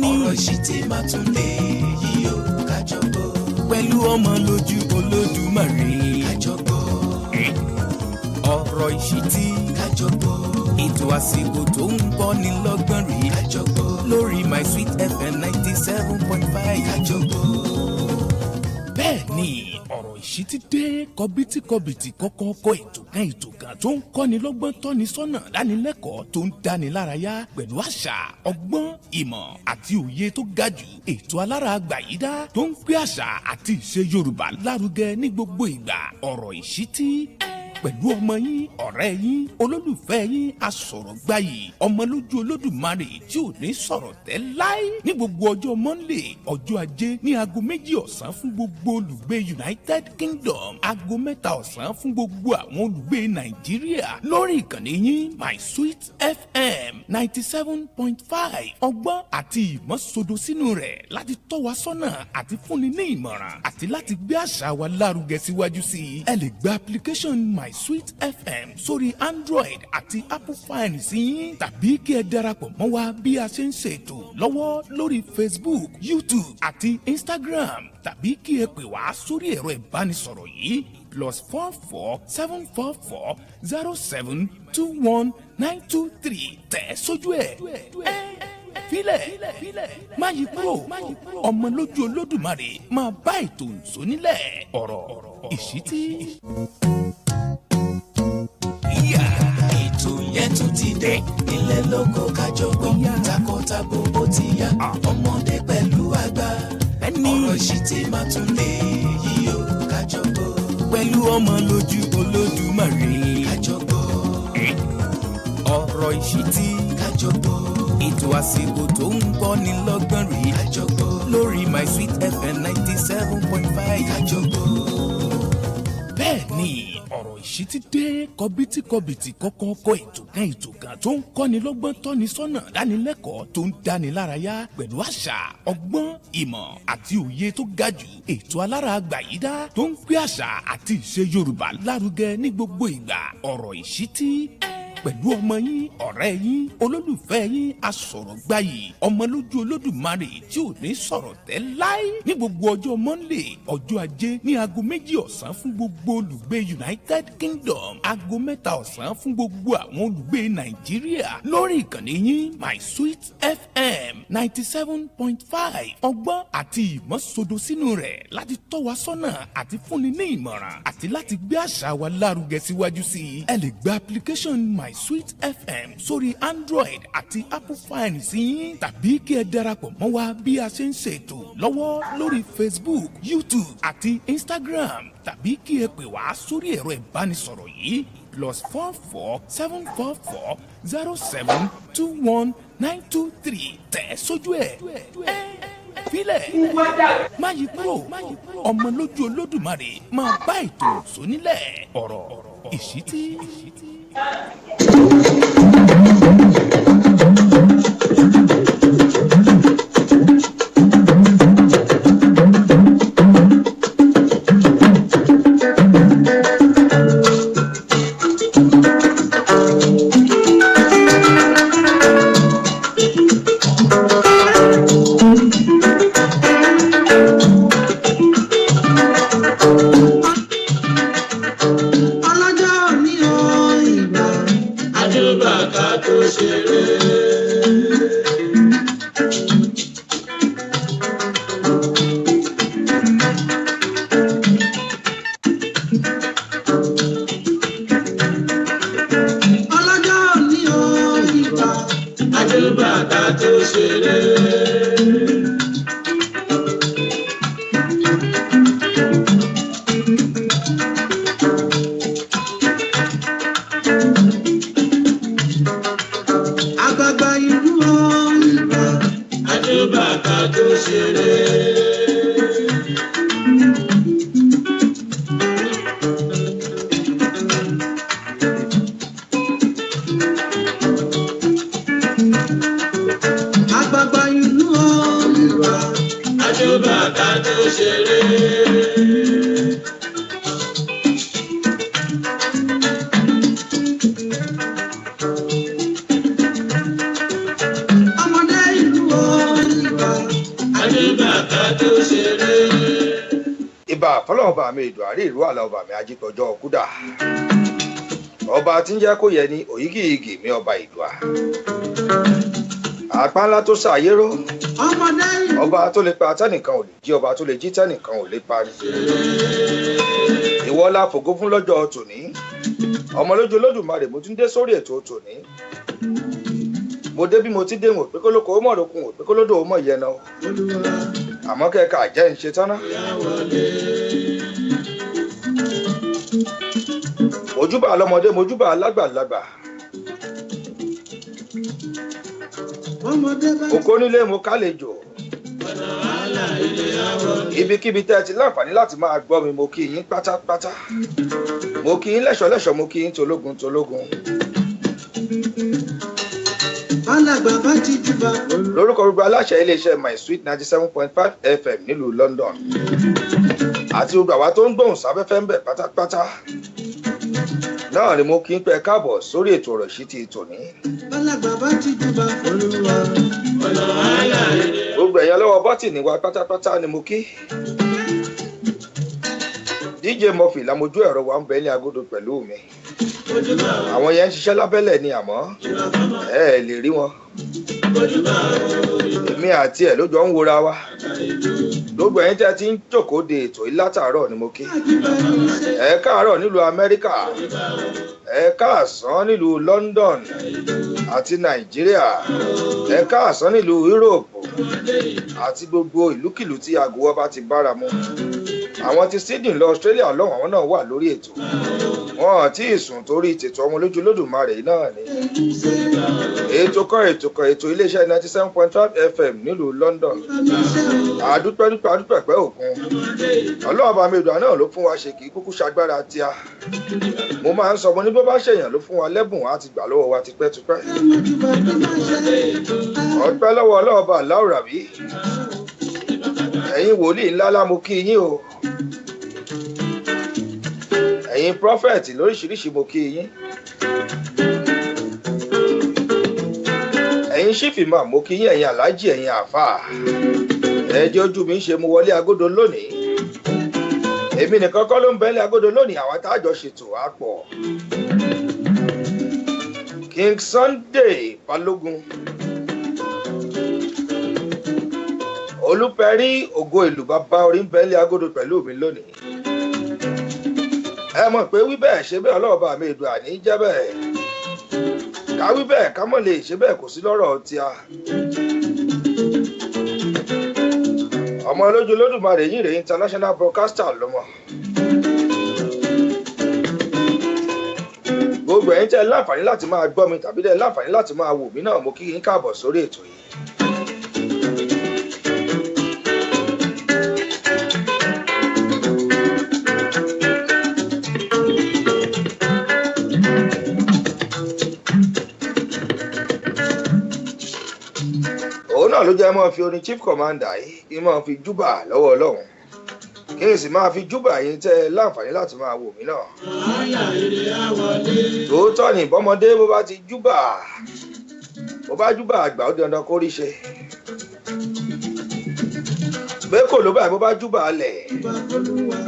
Ni Ọ̀rọ̀ ìṣítí máa tún lè yí o, kájọ gbọ́. Pẹ̀lú ọmọ lójú Olódùmarè. Kájọ gbọ́. Ọ̀rọ̀ ìṣítí. Kájọ gbọ́. Ètò àsìkò tó ń kọ́ni lọ́gbọ́n rèé. Kájọ gbọ́. Lórí My Sweet FM 97.5. Kájọ gbọ́. Bẹ́ẹ̀ ni, ọ̀rọ̀ ìṣítí dé kọbítíkọbìtì kọ́kọ́kọ́, ètò kan, ètò kan tó ń kọ́ni lọ́gbọ́n, tọ́ni sọ́nà, dánilẹ́kọ̀ọ́ tó ń dáni lárayá pẹ̀lú àṣà, ọgbọ́n, ìmọ̀ àti òye tó ga jù. Ètò alára gbàyídá tó ń gbé àṣà àti ìṣe Yorùbá lárugẹ ní gbogbo ìgbà. Ọ̀rọ̀ ìṣítí pẹ̀lú ọmọ yín, ọ̀rẹ́ yín, olólùfẹ́ yín, asọ̀rọ̀gbayì, ọmọlójú Olódùmarè tí ò ní sọ̀rọ̀ tẹ́ láí, ní gbogbo ọjọ́ Monday, ọjọ́ Ajé, ní aago 2 ọ̀sán fún gbogbo olùgbé United Kingdom, aago 3 ọ̀sán fún gbogbo àwọn olùgbé Nàìjíríà, lórí ìkànnì yín My Sweet FM 97.5. Ọgbọ́n àti ìmọ̀ sodo sínú rẹ̀ láti tọ́ wa sọ́nà àti fúnni ní ìmọ̀ràn àti láti gbé àṣà wa lárugẹ síwájú sí i. Ẹ lè gba application My Sweet FM sórí Android àti Apple phone sí yín, tàbí kí ẹ darapọ̀ mọ́ wa bí a ṣe ń ṣètò lọ́wọ́ lórí Facebook, YouTube àti Instagram, tàbí kí ẹ pè wá sórí ẹ̀rọ ìbánisọ̀rọ̀ yìí: +44 744 072 1923. Tẹ̀ sójú ẹ̀, filẹ̀, má yí kúrò. Ọmọ lójú Olódùmarè máa bá ètò ìsónílẹ̀ ọ̀rọ̀ ìṣítí. Ètò yẹn tún ti dé nílẹ̀ lóko, kájọ gbọ́. Takọtabo, ó ti yá, ọmọdé pẹ̀lú àgbà. Ẹni Ọ̀rọ̀ ìṣítí máa tún lè yí o, kájọ gbọ́. Pẹ̀lú ọmọ lójú Olódùmarè. Kájọ gbọ́. Ọ̀rọ̀ ìṣítí. Kájọ gbọ́. Ètò àsìkò tó ń kọ́ni lọ́gbọ́n rèé. Kájọ gbọ́. Lórí My Sweet FM 97.5. Kájọ gbọ́. Bẹ́ẹ̀ ni, ọ̀rọ̀ ìṣítí dé kọbítíkọbìtì kọ́kọ́kọ́, ètò kan, ètò kan tó ń kọ́ni lọ́gbọ́n, tọ́ni sọ́nà, dánilẹ́kọ̀ọ́ tó ń dáni lárayá pẹ̀lú àṣà, ọgbọ́n, ìmọ̀ àti òye tó ga jù. Ètò alára gbàyídá tó ń gbé àṣà àti ìṣe Yorùbá lárugẹ ní gbogbo ìgbà. Ọ̀rọ̀ ìṣítí pẹ̀lú ọmọ yín, ọ̀rẹ́ yín, olólùfẹ́ yín, asọ̀rọ̀gbayì, ọmọlójú Olódùmarè tí ò ní sọ̀rọ̀ tẹ́ láí, ní gbogbo ọjọ́ Monday, ọjọ́ Ajé, ní aago 2 ọ̀sán fún gbogbo olùgbé United Kingdom, aago 3 ọ̀sán fún gbogbo àwọn olùgbé Nàìjíríà, lórí ìkànnì yín My Sweet FM 97.5. Ọgbọ́n àti ìmọ̀ sodo sínú rẹ̀ láti tọ́ wa sọ́nà àti fúnni ní ìmọ̀ràn àti láti gbé àṣà wa lárugẹ síwájú sí i. Ẹ lè gba application My Sweet FM sórí Android àti Apple phone sí yín, tàbí kí ẹ darapọ̀ mọ́ wa bí a ṣe ń ṣètò lọ́wọ́ lórí Facebook, YouTube àti Instagram, tàbí kí ẹ pè wá sórí ẹ̀rọ ìbánisọ̀rọ̀ yìí: +44 744 072 1923. Tẹ̀ sójú ẹ̀, filẹ̀, má yí kúrò. Ọmọ lójú Olódùmarè máa bá ètò sónílẹ̀ ọ̀rọ̀ ìṣítí. Ọlọ́jọ́ ní o ìgbà. Àjùbà ká tó ṣeré. Ọlọ́jọ́ ní o ìgbà. Àjùbà ká tó ṣeré. Àgbààgbà ìlú o ìgbà. Àjùbà ká tó ṣeré. Àgbààgbà ìlú o ìgbà. Àjùbà ká tó ṣeré. Ọmọdé ìlú o ìgbà. Fọlọ́ọ̀bà mi ìdùn àrí ìlú àlà ọba mi ajípọ̀jọ́ kúdà. Ọba tí ń jẹ́ kó yẹ ni òyígìyìgì mi ọba ìdùà. Àpá ńlá tó ṣàyérò. Ọmọdé ìlú. Ọba tó lè pa tẹ́nìkan ò lè jí, ọba tó lè jí tẹ́nìkan ò lè pa ni. Ìwọ la fògo fún lọ́jọ́ tòní. Ọmọ lójú Olódùmarè, mo tún dé sórí ètò tòní. Mo dé bí mo ti dé, wò pé kólókó ó mọ̀ lókun, wò pé kólódò ó mọ̀ yẹn náà. Olúwa. Àmọ́ kẹ́kẹ́ àjẹ́ ń ṣe tán ná. Mojúbà lọ́mọdé, mojúbà lágbàlagbà. Ọmọdé bá Òkó nílé, mo kálejò. Ibikíbi tẹ́ ẹ ti láǹfààní láti máa gbọ́ mi, mo kí yín pátápátá. Mo kí yín lẹ́ṣọ̀lẹ́ṣọ̀, mo kí yín tológun tológun. Alàgbà bá ti júbà. Lórúkọ gbogbo aláṣẹ iléeṣẹ́ My Sweet 97.5 FM nílùú London àti gbogbo àwa tó ń gbóhùn sáfẹ́fẹ́ ń bẹ̀ pátápátá náà ni mo kí ń pẹ́ káàbọ̀ sórí ètò ọ̀rọ̀ ìṣítí tòní. Alàgbà bá ti júbà. Olúwa. Gbogbo ẹ̀yin ọlọ́wọ́ bọ́tìnì wa pátápátá ni mo kí. DJ Murphy lamojú ẹ̀rọ wa ń bẹ ní agodo pẹ̀lú mi. Àwọn yẹn ń ṣiṣẹ́ lábẹ́lẹ̀ ni, àmọ́ ẹ ẹ̀ lè rí wọn. Èmi àti ẹ̀ ló jọ ń wora wa. Gbogbo ẹ̀yin tẹ́ ti ń jókòó de ètò yìí látàárọ̀ ni mo kí. Ẹ káàárọ̀ nílùú Amẹ́ríkà, ẹ káàsán nílùú London àti Nàìjíríà, ẹ káàsán nílùú Europe àti gbogbo ìlúkìlú tí aago wa bá ti bára mu. Àwọn ti Sydney lọ Australia lọ́wọ́, àwọn náà wà lórí ètò. Wọn ò tí ì sùn torí tètò ọmọ lójú Olódùmarè yìí náà ni. Ètò kan, ètò kan, ètò iléeṣẹ́ 97.5 FM nílùú London. Àdúpẹ́ dúpẹ́, àdúpẹ́ pẹ́ òkun. Ọlọ́run bá mi ìdùnnú náà ló fún wa ṣe, kì í kúkú ṣagbára tíá. Mo máa ń sọ, mo ní bó bá ṣèyàn ló fún wa lẹ́bùn, á ti gbà lọ́wọ́ wa tipẹ́tipẹ́. Ọpẹ́ lọ́wọ́ ọlọ́ọ̀bà láwùrábí. Ẹ̀yin wòlíì ńlá lá, mo kí yín o. Ẹ̀yin prọfẹ̀tì lóríṣiríṣi, mo kí yín. Ẹ̀yin sífìmà, mo kí yín. Ẹ̀yin aláàjì, ẹ̀yin àáfàá, ẹ jẹ́ ojú mi ń ṣe. Mo wọlé agodo lónìí, èmi nìkan kọ́ ló ń bẹ́lẹ̀ agodo lónìí, àwọn tájọ ṣètò á pọ̀. King Sunday Balógun Olùpẹ̀rí ògo ìlú bàbá orí ń bẹ́lẹ̀ agodo pẹ̀lú mi lónìí. Ẹ mọ̀ pé wí bẹ́ẹ̀ ṣe bẹ́ẹ̀, ọlọ́ọ̀bà mi èdò àní jẹ́ bẹ́ẹ̀. Ká wí bẹ́ẹ̀, ká mọ̀ lè ṣe bẹ́ẹ̀, kò sí lọ́rọ̀ tíá. Ọmọ olójú Olódùmarè yìí rèé, international broadcaster lọmọ. Gbogbo ẹ̀yin tẹ́ láǹfààní láti máa gbọ́ mi tàbí tẹ́ láǹfààní láti máa wò mí náà, mo kí yín káàbọ̀ sórí ètò yìí. Òun náà ló jẹ́ máa fi orin Chief Commander yìí kí n máa fi júbà lọ́wọ́ Ọlọ́run, kí n sì máa fi júbà yín tẹ́ láǹfààní láti máa wò mí náà. Tòótọ́ ni, ìbọ́mọdé bó bá ti júbà, bó bá júbà àgbà, ó dandan kó rí ṣe. Bẹ́ẹ̀ kò ló báyìí, bó bá júbà lẹ̀,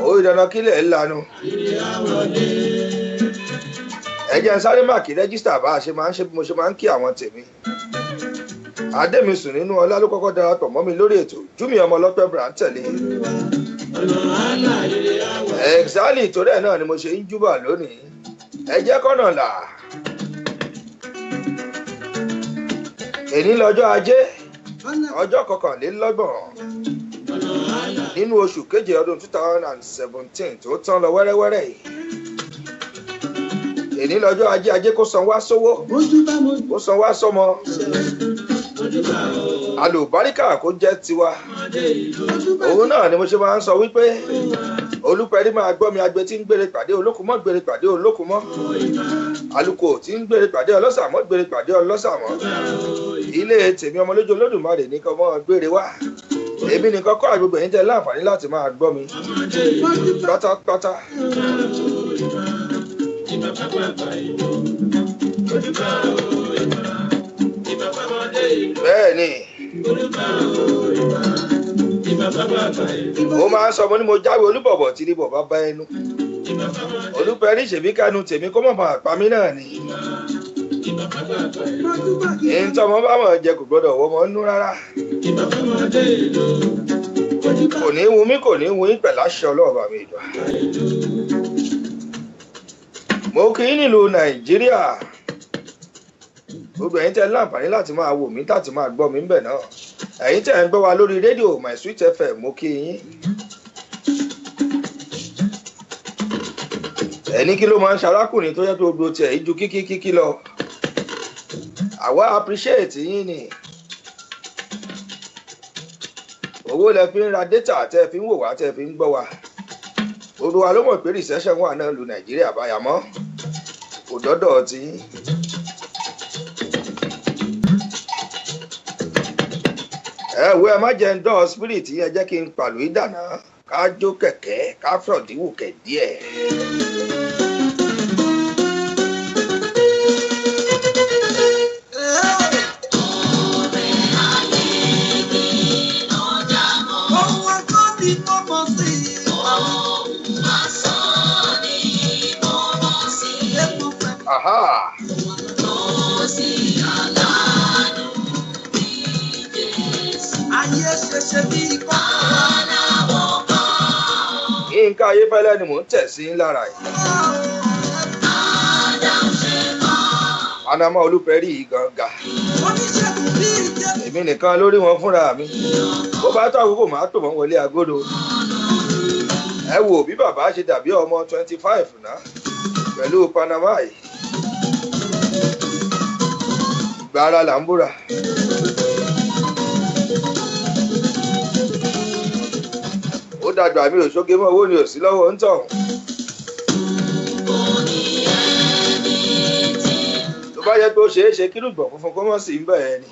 ó di dandan kílẹ̀ ńlanu. Ẹ jẹ́ n sáré máàkì register bá a ṣe máa ń ṣe, bí mo ṣe máa ń kí àwọn tèmi. Adémisùn nínú ọlá ló kọ́kọ́ darapọ̀ mọ́ mi lórí ètò. Júmi ọmọ ọlọ́pẹ́ bra ń tẹ̀lé. Ẹ̀xálì, torí ẹ̀ náà ni mo ṣe ń júbà lónìí. Ẹ jẹ́ kọ́nà là. Èní lọ́jọ́ Ajé, ọjọ́ 21 nínú oṣù keje ọdún 2017 tó tán lọ wẹ́rẹ́wẹ́rẹ́ yìí. Èní lọ́jọ́ Ajé. Ajé kó san wá sówó, kó san wá sọ́mọ, àlùbáríkà kó jẹ́ tiwa. Òun náà ni mo ṣe máa ń sọ wípé Olùpẹ̀rí máa gbọ́ mi, agbe tí ń gbére pàdé olókùn mọ́, gbére pàdé olókùn mọ́, alùkò tí ń gbére pàdé ọlọ́sà mọ́, gbére pàdé ọlọ́sà mọ́. Ilé tèmi ọmọlójú Olódùmarè ní kọ́ mọ́ gbére wá. Èmi nìkan kọ́, àgbègbè yín tẹ́ láǹfààní láti máa gbọ́ mi pátápátá. Bẹ́ẹ̀ ni. Ìbà fágbàgbà ìlú. Ó máa ń sọ mo ní mo jáwé olúbọ̀bọ̀ tí rí bọ̀ bá bá ẹnu. Olúpẹ̀rí ṣèbí kánú tèmi kó mọ̀ máa pa mí náà ni. Ìbà fágbàgbà ìlú. Mojúbà kí Èyí tọ́mọ bá mọ̀ jẹ kò gbọ́dọ̀ wọ́ mọ́ nú rárá. Ìbà fọ́mọdé ìlú. Mojúbà Kò ní wù mí, kò ní wù yín pẹ̀lú àṣẹ ọlọ́ọ̀bà mi ìdùn. ìlú. Mo kí yín nílùú Nàìjíríà. Gbogbo ẹ̀yin tẹ́ láǹfààní láti máa wò mí, láti máa gbọ́ mi ń bẹ̀ náà. Ẹ̀yin tẹ́ ń gbọ́ wa lórí rédíò My Sweet FM, mo kí yín. Ẹni kí ló máa ń ṣarákùnrin tó yẹ tó gbogbo tiẹ̀ yìí ju kíkí kíkí lọ. Àwa appreciate yín ni. Owó lẹ fi ń ra data tẹ́ fi ń wò wá, tẹ́ fi ń gbọ́ wa. Gbogbo wa ló mọ̀ pé recession wà náà lu Nàìjíríà báyà mọ́. Kò dọ́dọ̀ tí. Ẹ wo, ẹ má jẹ́ ń dán spirit yẹn, jẹ́ kí n pàlù ìdáná ká jó kẹ̀kẹ́ ká fọ̀díwò kẹ̀ díẹ̀. Ohun ọjọ́ ni mo mọ̀ sí i. Ṣé mo fẹ́ Aha! ayé ṣẹṣẹ bí ikọ́ Yínká Ayéfẹ́lẹ́ ni mò ń tẹ̀ sí lára yìí. Panama Olúpẹ̀rí yìí gangan. Oníṣègùn bí ìjẹ́ Èmi nìkan lórí wọn fúnra mi. Bó bá tó àkókò máa tò wọ́n wọlé agodo. Ẹ wò bí bàbá ṣe dàbí ọmọ 25 ná pẹ̀lú Panama yìí. Ìgbà ara là ń búra. Ó dàgbà mi ò ṣóge mọ́, owó ni ò sí lọ́wọ́ ń tọ̀. Tó bá yẹ pé ó ṣeé ṣe kí lùgbọ̀n funfun kó mọ̀ sí ń bẹ̀ ẹ́ ni.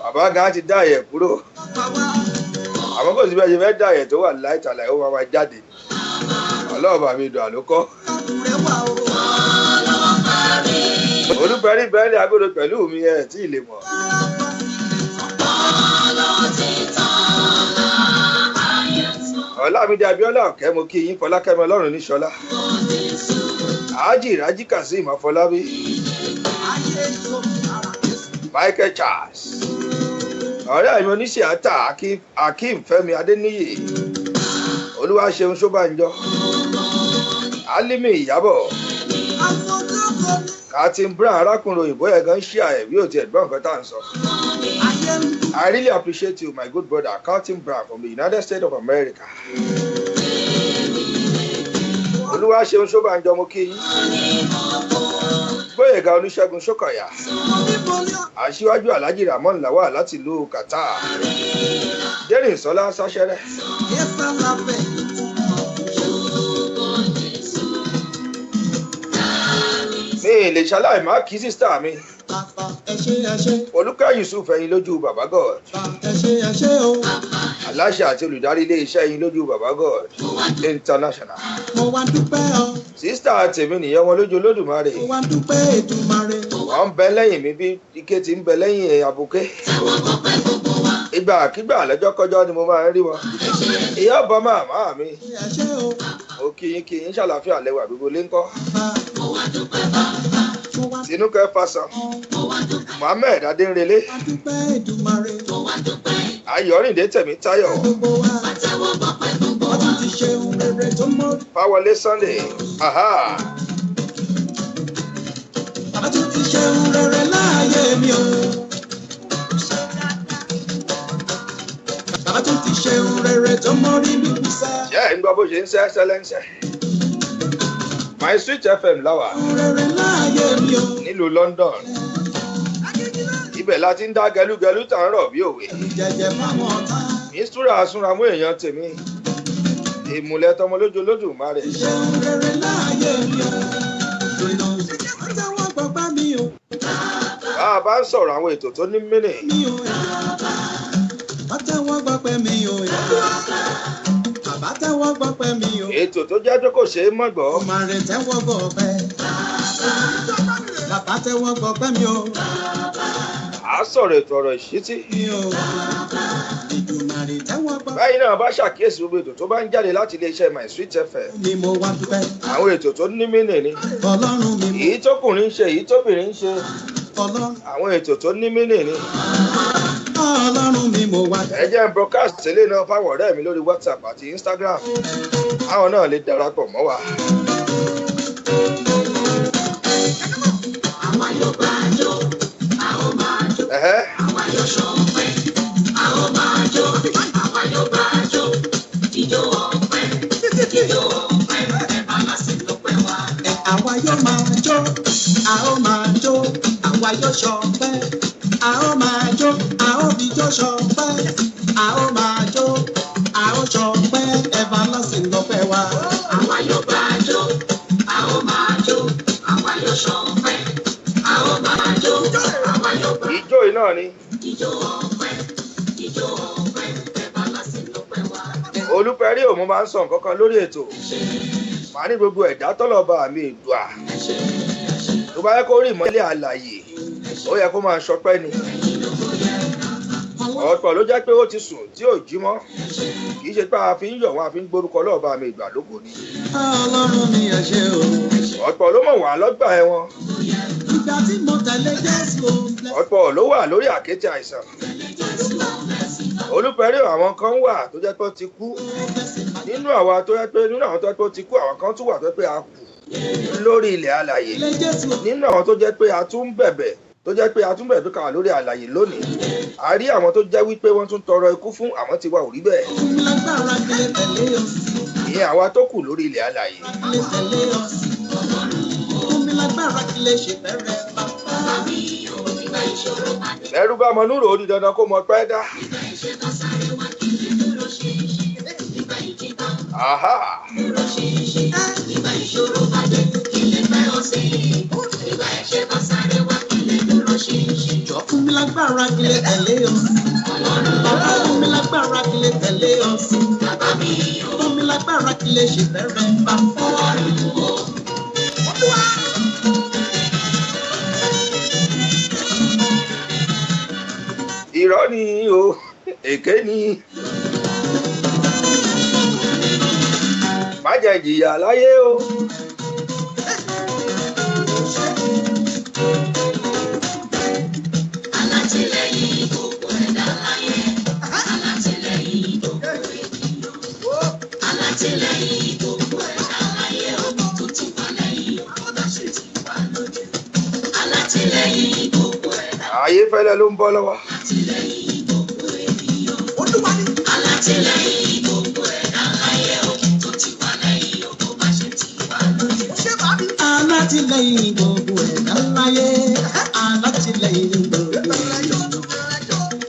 Bàbá gan ti dá àyẹ̀ kúrò. pa wá. Àmọ́ kò sí bí ẹ ṣe fẹ́ dá àyẹ̀ tó wà láìtàlà, ó máa máa jáde. Ọlọ́ọ̀bà mi dùn àlókọ́. Rẹ̀ wà o. Olúpẹ̀rí bẹ́ẹ̀ni agodo pẹ̀lú mi ẹ̀ tí ì lè mọ̀. Ọlámídé Abíọ́lá Ọ̀kẹ́, mo kí yín. Fọlákẹ́mi Ọlọ́run níṣọlá. Ájì Rájí Kazeem Afọlábí. Ayé tó ara Jésù. Michael Charles. Ọ̀rẹ́ mi oníṣẹ́ Akeem Fẹ́mi Adéníyì. Olúwaṣeun Ṣóbànjọ. Álímì Ìyábọ̀. Àfojúkọ ní Captain Brown, arákùnrin òyìnbó yẹn gan ṣí àyẹ̀ bí ò tiẹ̀ gbọ́ nǹkan tá à ń sọ. Ayé ń dùn. I really appreciate you, my good brother, Carlton Brown from the United States of America. Olúwaṣeun Ṣóbànjọ, mo kí yín. Gbóyèga Olúṣẹ́gun Ṣókànyà. Onímọ̀lẹ́ Aṣíwájú Alhaji Ramon Lawal láti ìlú Qatar. Dẹ́rìn Sọlá Sáṣẹ́rẹ́. Yẹ́sà lábẹ́. Mi ì lè ṣaláì má kí sísítà mi. Bàbá ẹ ṣé, ẹ ṣé. Olúkẹ́ Yusuf ẹyin lójú Bàbá God. Bàbá ẹ ṣé, ẹ ṣé o. Aláṣẹ àti olùdarí ilé iṣẹ́ ẹyin lójú Bàbá God International. Mo wá dúpẹ́ ọ. Sísítà tèmi nìyẹn, wọn lójú Olódùmarè. Mo wá dúpẹ́ Èdùmàrè. Wọ́n ń bẹ lẹ́yìn mi bí ike ti ń bẹ lẹ́yìn abuké. Ìgbàkigbà lọ́jọ́kọ́jọ́ ni mo máa ń rí wọn. Ìyá ọba màmá mi. Ẹ ṣé o. Mo kí yín, kí yín, ṣàlàáfíà lẹ́wà, gbogbo lé ń kọ́. Bàbá mo wá Tinúkẹ́ Fásán. Mohammed Adéńrelé. dúpẹ́ Èdùmàrè. Ayọ̀rìndé Tẹ̀mítáyọ̀. Gbogbo wa. Wọ́n tún ti ṣe ohun rere tó mọ́. Fáwọlé Sunday. Aha! Bàbá tún ti ṣe ohun rere láàyè mi o. Bàbá tún ti ṣe ohun rere tó mọ́ rí mi kú sẹ́. Ṣé ẹ̀ ń gbọ́ bó ṣe ń sẹ́ sẹ́lẹ́ńsẹ́? My Sweet FM láwà Ohun rere láàyè mi o. nílùú London. Ibẹ̀ la ti ń dá gẹlúgẹlú tà ń rọ̀ bí òwe. Ẹ̀rù jẹjẹ fáwọn ọ̀tá. Mísúra súnramú èèyàn tèmi. Ìmùlẹ̀ tọmọ lójú Olódùmarè. Ṣe ohun rere láàyè mi o. Ìrìnà tẹ́wọ́ gbọ́gbá mi o. Bá a bá ń sọ̀rọ̀ àwọn ètò tó ní mínì. Mi o. Bàbá tẹ́wọ́ gbọ́pẹ́ mi o. Bàbá tẹ́wọ́ gbọ́pẹ́ mi o. Ètò tó jẹ́ pé kò ṣeé mọ̀ gbọ́. Ọmọ rẹ̀ tẹ́wọ́ gbọ́pẹ́. Bàbá tẹ́wọ́ gbọ́pẹ́ mi o. À sọ̀rọ̀ ètò ọ̀rọ̀ ìṣítí. Mi o. Èdùmàrè tẹ́wọ́ gbọ́. Báyìí náà bá ṣàkíyèsí gbogbo ètò tó bá ń jáde láti iléeṣẹ́ My Sweet FM. Mi mo wá dúpẹ́. Àwọn ètò tó ní mínì ni. Ọlọ́run mi mo. Èyí tókùnrin ń ṣe, èyí tóbìnrin ń ṣe. Ọlọ́run. Àwọn ètò tó ní mínì ni. Ọlọ́run mi mo wá Ẹ jẹ́ n broadcast eléyìí náà fáwọn ọ̀rẹ́ mi lórí WhatsApp àti Instagram. Àwọn náà lè darapọ̀ mọ́ wa. Àwa yóò máa jó, a ó máa jó. Ẹ̀hẹ́. Àwa yóò ṣọpẹ́, a ó máa jó. Àwa yóò máa jó. Ijó ọpẹ́, ijó ọpẹ́, everlasting lọ́pẹ́ wa. Ẹ àwa yóò máa jó, a ó máa jó, àwa yóò ṣọpẹ́. A ó máa jó, a ó fi jó ṣọpẹ́. A ó máa jó, a ó ṣọpẹ́, everlasting lọ́pẹ́ wa. Àwa yóò máa jó, a ó máa jó. Àwa yóò ṣọpẹ́, a ó máa jó. Àwa yóò máa Ijó yìí náà ni. ijó ọpẹ́, ijó ọpẹ́, everlasting lọ́pẹ́ wa. Olúpẹ̀rí òun máa ń sọ nǹkan kan lórí ètò. Màá ní gbogbo ẹ̀dá tọ́lọ̀ba mi ìdùà. Tó bá yẹ kó rí ìmọ́lẹ̀ àlàyé, ó yẹ kó máa ṣọpẹ́ ni. Ọ̀pọ̀ ló jẹ́ pé ó ti sùn tí ò jí mọ́. Kì í ṣe pé a fi ń yọ̀ wọ́n, a fi ń gbórúkọ lọ́ọ̀ba mi ìgbà lóko ni. Ọlọ́run mi ẹ ṣé o. Ọ̀pọ̀ ló mọ̀ wá lọ́gbà ẹ̀wọ̀n. Ìgbà tí mo tẹ̀lé Jésù o. Ọ̀pọ̀ ló wà lórí àkéte àìsàn. Olúpẹ̀rí àwọn kan wà tó jẹ́ pé ó ti kú. Nínú àwa tó jẹ́ pé nínú àwọn tó jẹ́ pé ó ti kú, àwọn kan tún wà tó jẹ́ pé a kù lórí ilẹ̀ alàyè. Tẹ̀lé Jésù o. Nínú àwọn tó jẹ́ pé a tún ń bẹ̀bẹ̀ tó jẹ́ pé a tún bẹ̀bẹ̀ ká wà lórí alàyè lónìí. A rí àwọn tó jẹ́ wípé wọ́n tún tọrọ ikú fún àwọn tí wa ò rí bẹ́ẹ̀. Fún mi lágbára kí lè tẹ̀lé ọ sí. Ìyẹn àwa tó kù lórí ilẹ̀ alàyè. Kí lè tẹ̀lé ọ sí. Fún mi lágbára kí lè ṣe fẹ́rẹ̀ bàbá. Mi ò nígbà ìṣòro bá dé. Bẹ́rù bá mọ núrò ó di dandan kó mọ pẹ́ dá. Nígbà ìṣẹ́ bá sáré wá kí lè dúró ṣe é ṣe. Nígbà ìjì bá Àhá! dúró ṣe é ṣe. Nígbà ìṣòro bá dé kí lè fẹ́ ọ sí. Nígbà ẹ̀ṣẹ̀ bá sáré wá kí lè dúró ṣe é ṣe. Jọ fún mi lágbára kí lè tẹ̀lé ọ sí. Bàbá fún mi lágbára kí lè tẹ̀lé ọ sí. Bàbá mi ò Fún mi lágbára kí lè ṣe fẹ́rẹ̀ bàbá. Irọ́ ni o, èké ni. Má jẹ́ jìyà láyé o. Alátìlẹ́yìn gbogbo ẹ̀dá láyé. Alátìlẹ́yìn gbogbo ènìyàn. Alátìlẹ́yìn gbogbo ẹ̀dá láyé. Tó ti wà lẹ́yìn ọ̀dọ́ sì ti wà lójú. Alátìlẹ́yìn gbogbo ẹ̀dá. Ayé fẹ́lẹ́ ló ń bọ́ lọ́wọ́. Alátìlẹ́yìn gbogbo ènìyàn. Alátìlẹ́yìn gbogbo ẹ̀dá láyé. Tó ti wà lẹ́yìn ọkọ̀ bá ṣe ti wà lójú. Alátìlẹ́yìn gbogbo ẹ̀dá láyé. Alátìlẹ́yìn gbogbo ènìyàn.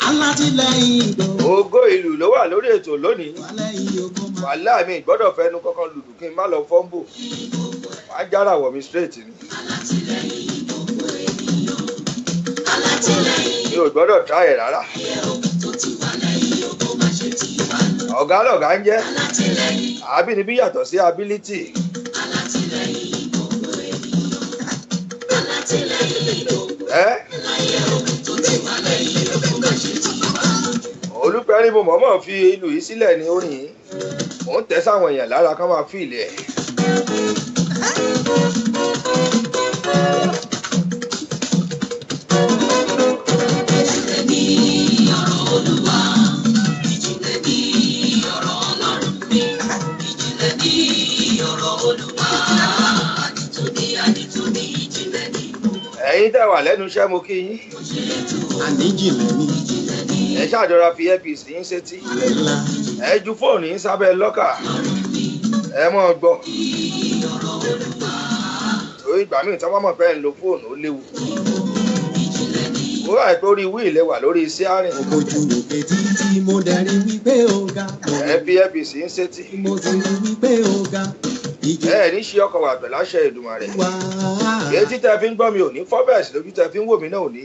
Alátìlẹ́yìn gbogbo Ògo ìlú ló wà lórí ètò lónìí. lẹ́yìn ogun máa. Wàhálà mi gbọ́dọ̀ fẹnu kankan lùlù kí n má lọ fọ́ńbò. Wàá jára wọ̀ mi straight ni. Alátìlẹ́yìn gbogbo ènìyàn. Alátìlẹ́yìn Mi ò gbọ́dọ̀ try ẹ̀ rárá. tó ti wà lẹ́yìn ọkọ̀ bá ṣe ti wà lójú. Ọ̀gá lọ̀gá ń jẹ́. Alátìlẹ́yìn. Àbínibí yàtọ̀ sí ability. Alátìlẹ́yìn gbogbo ènìyàn. Alátìlẹ́yìn gbogbo Ẹ́ láyé o tó ti wà lẹ́yìn ọkọ̀ bá ṣe ti wà lójú. Olúpẹ̀rí mo mọ̀ọ́mọ̀ fi ìlú yìí sílẹ̀ ní orin yìí. Mò ń tẹ́ sáwọn èèyàn lára kán máa fi ilẹ̀. Ìjìnlẹ̀ ní ọ̀rọ̀ Olúwa. Ìjìnlẹ̀ ní ọ̀rọ̀ Ọlọ́run mi. Ìjìnlẹ̀ ní ọ̀rọ̀ Olúwa. Àdìtú ní àdìtú ní ìjìnlẹ̀ ní. Ẹ̀yin tẹ́ wà lẹ́nu iṣẹ́ mo kí yín. Kò ṣe é tú o. Àníjìnlẹ̀ ní Ìjìnlẹ̀ ní Ẹ ṣàjọra fi earpiece yín sétí. ńlá. Ẹ ju fóònù yín sábẹ́ lọ́kà. Ẹ mọ̀ ọ́ gbọ́. ọ̀rọ̀ Olúwa. Torí ìgbà míì tí wọ́n mọ̀ pé ẹ̀ ń lo fóònù ó léwu. Ìjìnlẹ̀ ní Ó rà pé orí wíìlì wà lórí síárìn. Mo bójú òkè títí mo dẹ̀ rí wípé ó ga. Ẹ fi earpiece yín sétí. Mo sì rí wípé ó ga. Ìjìnlẹ̀ Ẹ ní ṣe ọkọ̀ wà pẹ̀lú àṣẹ Èdùmàrè. wá. Èyí tẹ́ fi ń gbọ́ mi ò ní fọ́ bẹ́ẹ̀ sí lójú tẹ́ fi ń wò mí náà ò ní.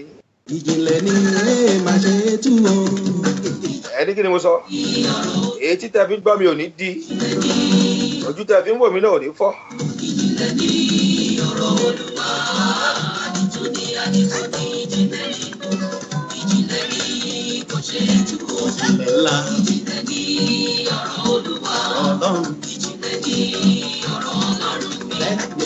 Ìjìnlẹ̀ ní ẹ máa ṣe é tú o. Ẹ ní kí ni mo sọ? Èyí tẹ́ fi ń gbọ́ mi ò ní di. Ojú tẹ́ fi ń wò mí náà ò ní fọ́. Ìjìnlẹ̀ ní ọ̀rọ̀ Olúwa. Àdìtú ní àdìtú ní ìjìnlẹ̀ ní. Ìjìnlẹ̀ ńlá. Ọlọ́run. Bẹ́ẹ̀ni.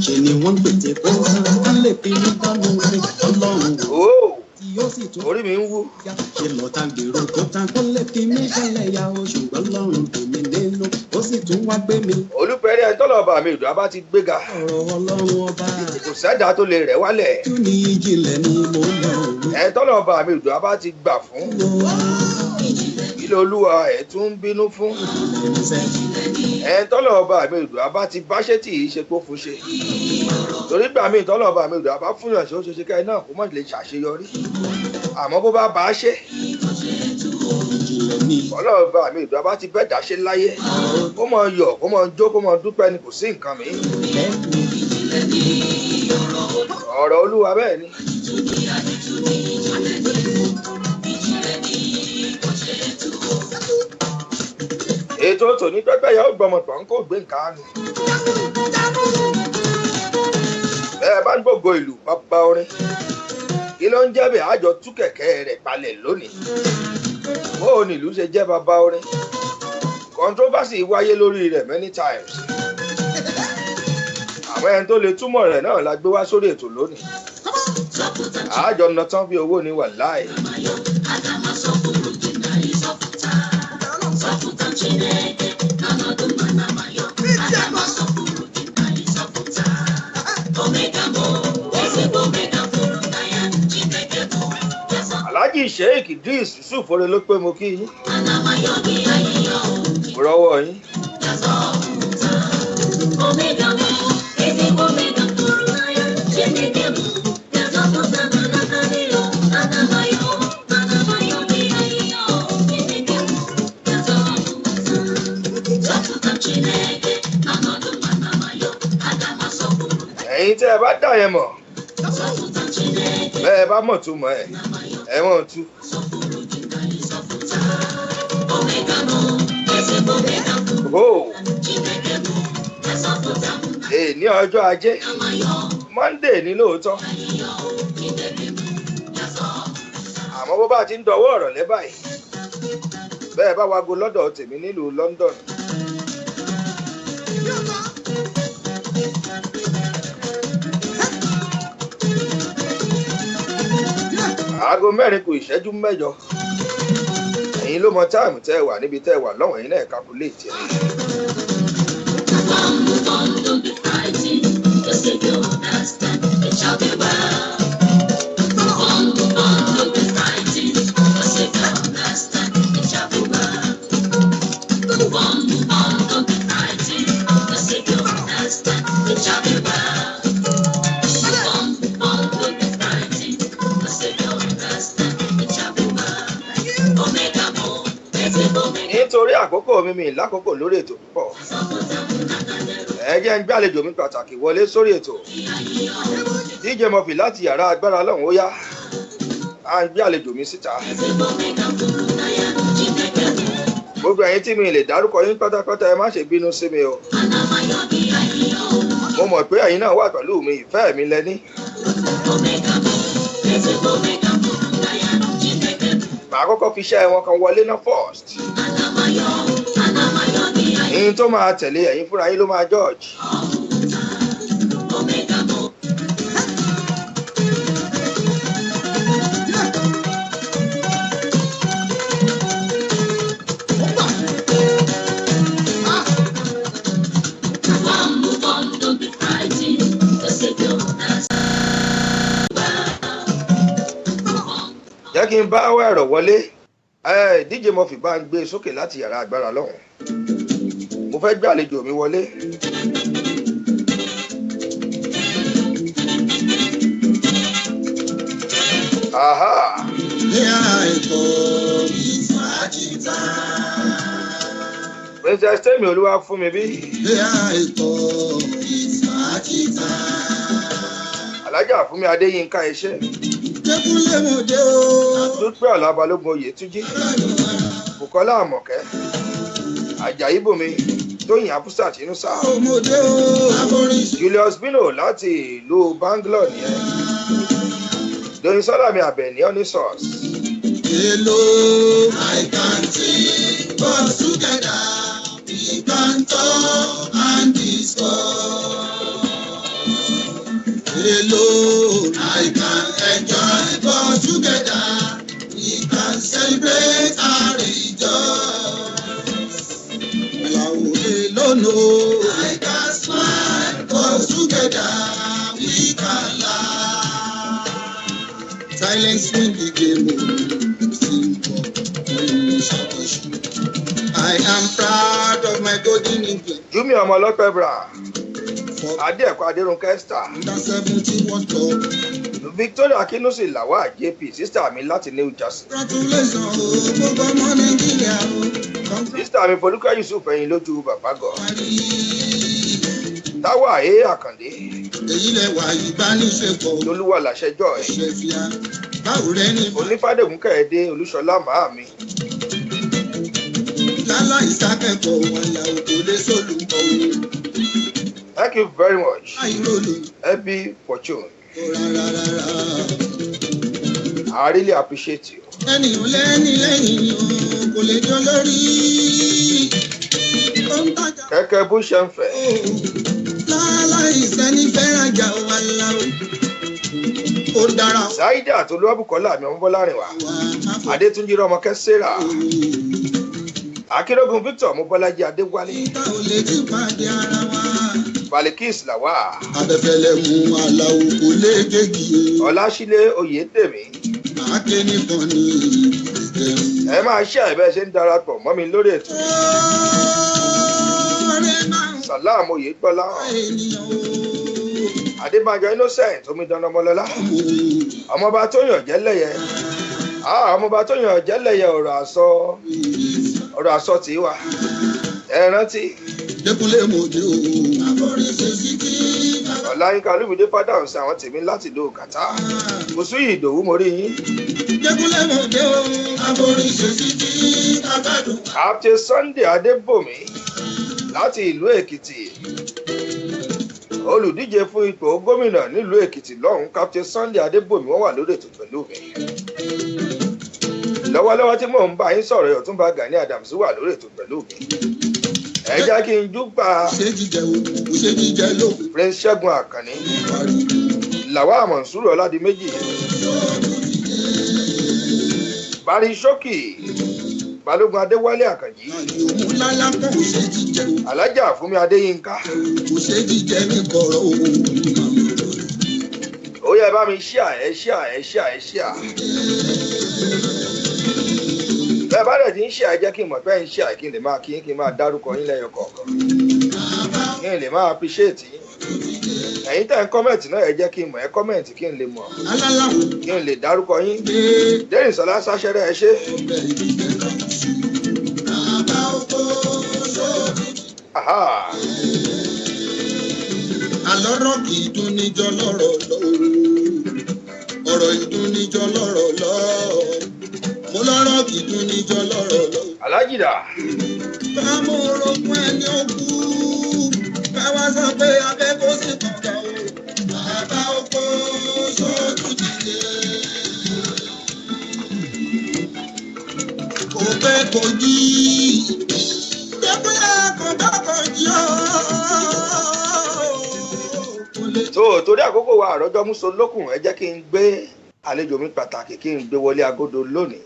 Ṣe ni wọ́n ń pètè pé wọ́n lè fi mí dánú Ọlọ́run Ó, tí yóò sì tún orí mi ń wú. yá. Ṣe lọ́tà gbèrò tó tán kó lè fi mí ṣẹlẹ̀ ya o, ṣùgbọ́n Ọlọ́run tò mí nínú ó sì tún wá gbé mi. Olùpẹ̀rẹ̀ ẹni tọ́lọ̀ ọba mi ìdùn abá ti gbéga. Ọ̀rọ̀ Ọlọ́run ọba Kò sẹ́dá tó lè rẹ̀ wálẹ̀. tún ní ìjìnlẹ̀ ni mò ń lọ òun. Ẹni tọ́lọ̀ ọba mi ìdùn abá ti gbà fún. Ilé olúwa ẹ̀ tún ń bínú fún. Ẹni tọ́lọ̀ ọba mi ìdùn abá ti báṣẹ́ tì í ṣe kó fún ṣe. Torí gbà mí tọ́lọ̀ ọba mi ìdùn abá fún yàn ṣe ó ṣe ṣe kẹ́rin náà kó mọ̀ lè ṣàṣeyọrí. Àmọ́ bó bá bá a ṣe, Ìjìnlẹ̀ ni ọlọ́run ọba mi ìdùn abá ti bẹ́ẹ̀ dá ṣe láyé. Kó mọ yọ̀, kó mọ jó, kó mọ dúpẹ́ ni, kò sí nǹkan mi. Bẹ́ẹ̀ni. Ọ̀rọ̀ olúwa bẹ́ẹ̀ ni. Ètò tòní pẹ́pẹ́ yà ó gbọmọ tán kó gbé nǹkan á nù. Bẹ́ẹ̀ bá ń gbògo ìlú bàbá orin. Kí ló ń jẹ́ bẹ́ẹ̀ àjọ tú kẹ̀kẹ́ rẹ̀ palẹ̀ lónìí? Bóò ni ìlú ṣe jẹ́ bàbá orin? Controversy wáyé lórí rẹ̀ many times. Àwọn ẹni tó lè túmọ̀ rẹ̀ náà la gbé wá sórí ètò lónìí. Àjọ nà tán bí owó ni wàláì. Alhaji Sheikh Idris Yusuf Ore ló pé mo kí yín. Mo rọ́wọ́ yín. Ẹ̀yin tẹ́ ẹ bá dà yẹn mọ̀, bẹ́ẹ̀ bá mọ̀ tó mọ̀ ẹ̀, ẹ mọ̀ tú. Ó èní ọjọ́ ajé, Monday ní lóòótọ́. Àmọ́ bó bá ti ń dọwọ́ ọ̀rọ̀ lẹ́ báyìí, bẹ́ẹ̀ bá wago lọ́dọ̀ tèmi nílùú London. Aago 7:45. Ẹ̀yin ló mọ táìmù tẹ́ ẹ wà níbi tẹ́ ẹ wà lọ́wọ́, ẹ̀yin náà calculate ẹ̀. Nítorí àkókò mi mi lákòókò lórí ètò púpọ̀. Ẹ jẹ́ ń gbàlejò mi pàtàkì wọlé sórí ètò. DJ Murphy láti yàrá agbára lọ́hùn ó yá. À ń gbàlejò mi síta. Gbogbo ẹ̀yin tí mi lè dárúkọ yín pátápátá, ẹ má ṣe bínú sí mi o. Mo mọ̀ pé ẹ̀yin náà wà pẹ̀lú mi, ìfẹ́ mi lẹ́ní. Màá kọ́kọ́ fi iṣẹ́ wọn kan wọlé náà first. Ìyẹn tó máa tẹ̀lé ẹ̀yin fúnra yín ló máa judge. Jẹ́ kí n bá wá ẹ̀rọ wọlé. DJ Murphy bá ń gbé sókè láti yàrá agbára lọ́hùn. Mo fẹ́ gbé àlejò mi wọlé. Aha! Ní ètò ìfàjìtà. Princess Temi Olúwa fún mi bí. Ní ètò ìfàjìtà. Alájà fún mi Adéyínká iṣẹ́. Jẹ́kúnlé mo dé o. Dúpẹ́ Ọ̀la Balógun Oyètúnjí. Bùkọ́lá Àmọ̀kẹ́. Ajayi Bùnmi, Tóyìn Afusat Inusa, Ọmọdé o. Àforíṣe. Julius Bino láti ìlú Bangalore nìyẹn, Doyin Sọlámi Àbẹ̀ní Onisos. Hello, I can see, but together we can talk and discuss. Hello, I can enjoy, but together we can celebrate and rejoice. Allow alone, oh, I can smile, but together we can laugh. Silence win the game, oh, simple. I am proud of my golden England Júmi ọmọ ọlọ́pẹ́ bra, for Adéẹ̀kọ́ Adérúnkẹ́ Esther, under 70 World Cup. Victoria Akínúsì Lawal JP, sister mi láti New Jersey. Congratulations, o, gbogbo ọmọ Nàìjíríà o. Sister mi Folúkẹ́ Yusuf ẹ̀yìn lójú bàbá gọ̀. Congratulations. Táwa A Àkàndé, Èyí lẹ wà ìbánisẹ̀pọ̀ Lolúwa làṣẹ joy, ṣe fíà. Báwo rẹ ní Onífádègún Kẹ̀hìndé Olúṣọlá Màámi, láláì sákẹ́kọ̀ọ́ wọn là òkò lè sólùkọ́ o. Thank you very much. Àìrólù Happy Fortune. kò rárá rárá. I really appreciate you. Ẹni ò lẹ́ni lẹ́yìn o kò lè jọ lórí. Ó ń tajà Kẹ̀kẹ́ bó ṣe ń fẹ́. o. Láláì sẹ́ni fẹ́ràn jà o aláwọ̀. Ó dára Saida Tolúwàbùkọ́lá mi Ọmọbọ́lárìnwá. wà á fò. Adétúnjì Rọmọkẹ́ Sarah. Akérògùn Victor Mobọ́lájí Adéwálé. Ìta ò lè ti pàdé ara wa. Balikis Lawal. Abẹ́fẹ́lẹ́ mú aláwọ̀ kò lè gégi o. Ọlásílé Oyèdèmí. Àáké nìkan ní ìjẹun. Ẹ máa ṣe àìbẹ́ ṣe ń darapọ̀ mọ́ mi lórí ètò. Oore máa ń Salam Oyègbọ́lá. wá ènìyàn o. Adébánjọ Innocent Omidan Ọmọlọ́lá. Ọmọọba Tóyàn Jẹ́lẹ́yẹ. Ah, ọmọọba Tóyàn Jẹ́lẹ́yẹ, ọ̀rọ̀ àsọ tí wà. Ẹ rántí. Dẹ́kunlé mòde o. Àforíṣe sí kí bàbá. Ọláyínká Olúmídé Fádàǹsì, àwọn tèmi láti ìlú Kàtá. Kòsúyì Ìdòwú, mo rí yín. Dẹ́kunlé mòde o. Àforíṣe sí kí bàbá dùn. Captain Sunday Adébòmí láti ìlú Èkìtì. Olùdíje fún ipò gómìnà nílùú Èkìtì lọ́hùn, Captain Sunday Adébòmí, wọ́n wà lórí ètò pẹ̀lú mi. Lọ́wọ́lọ́wọ́ tí mò ń bá yín sọ̀rọ̀, Ọ̀túnba Gani Adams wà lórí ètò pẹ̀lú mi. Ẹ jẹ́ kí n júbà Kò ṣe jíjẹ o, kò ṣe jíjẹ lókun. Prince Ṣẹ́gun Àkànní, Parí. Lawal Mọ̀nsúrù Ọládìméjì, Bari Ṣókì, Balógun Adéwálé Àkànjí, Àyè òun lálá kò ṣe jíjẹ o. Alájà Fúnmi Adéyínká. Kò ṣe jíjẹ ní kọ̀rọ̀ o. Ó yẹ bá mi share ẹ, share ẹ, share ẹ, share. Bẹ́ẹ̀ bá dẹ̀ ti ń share, jẹ́ kí n mọ̀ pé ń share, kí n lè máa kí n máa dárúkọ yín lẹ́yọ kọ̀ọ̀kan, kí n lè máa appreciate yín. Ẹ̀yin tẹ́ ń comment náà, ẹ jẹ́ kí n mọ̀ ẹ comment, kí n lè mọ̀, Alálàwọ̀ kí n lè dárúkọ yín. dé Dẹ́rìnsọ́lá Sáṣẹ́rẹ́, ẹ ṣé. ọbẹ̀ ìdílé kan sí. Bàbá oko sóòtú. Aha. Àlọ́rọ̀ kì í dún níjọ́ lọ́rọ̀ lọ. Ọ̀rọ̀ ìdún níjọ́ lọ́rọ̀ lọ. Mo lọ́rọ̀ kì í dún níjọ́ lọ́rọ̀ lọ. Alájìdá. Bá mo rogún ẹni ó kú. Bá wá sọ pé abẹ́ kó sì kọ̀ọ̀kan o. Bàbá oko sóòtú dìde. Kò pẹ́ kò jí. Dẹ́kúnlẹ̀ kò bá kò jí o. Kò lè Tó torí àkókò wa, àròjọ múso lókùn, ẹ jẹ́ kí n gbé àlejò mi pàtàkì, kí n gbé wọlé agodo lónìí.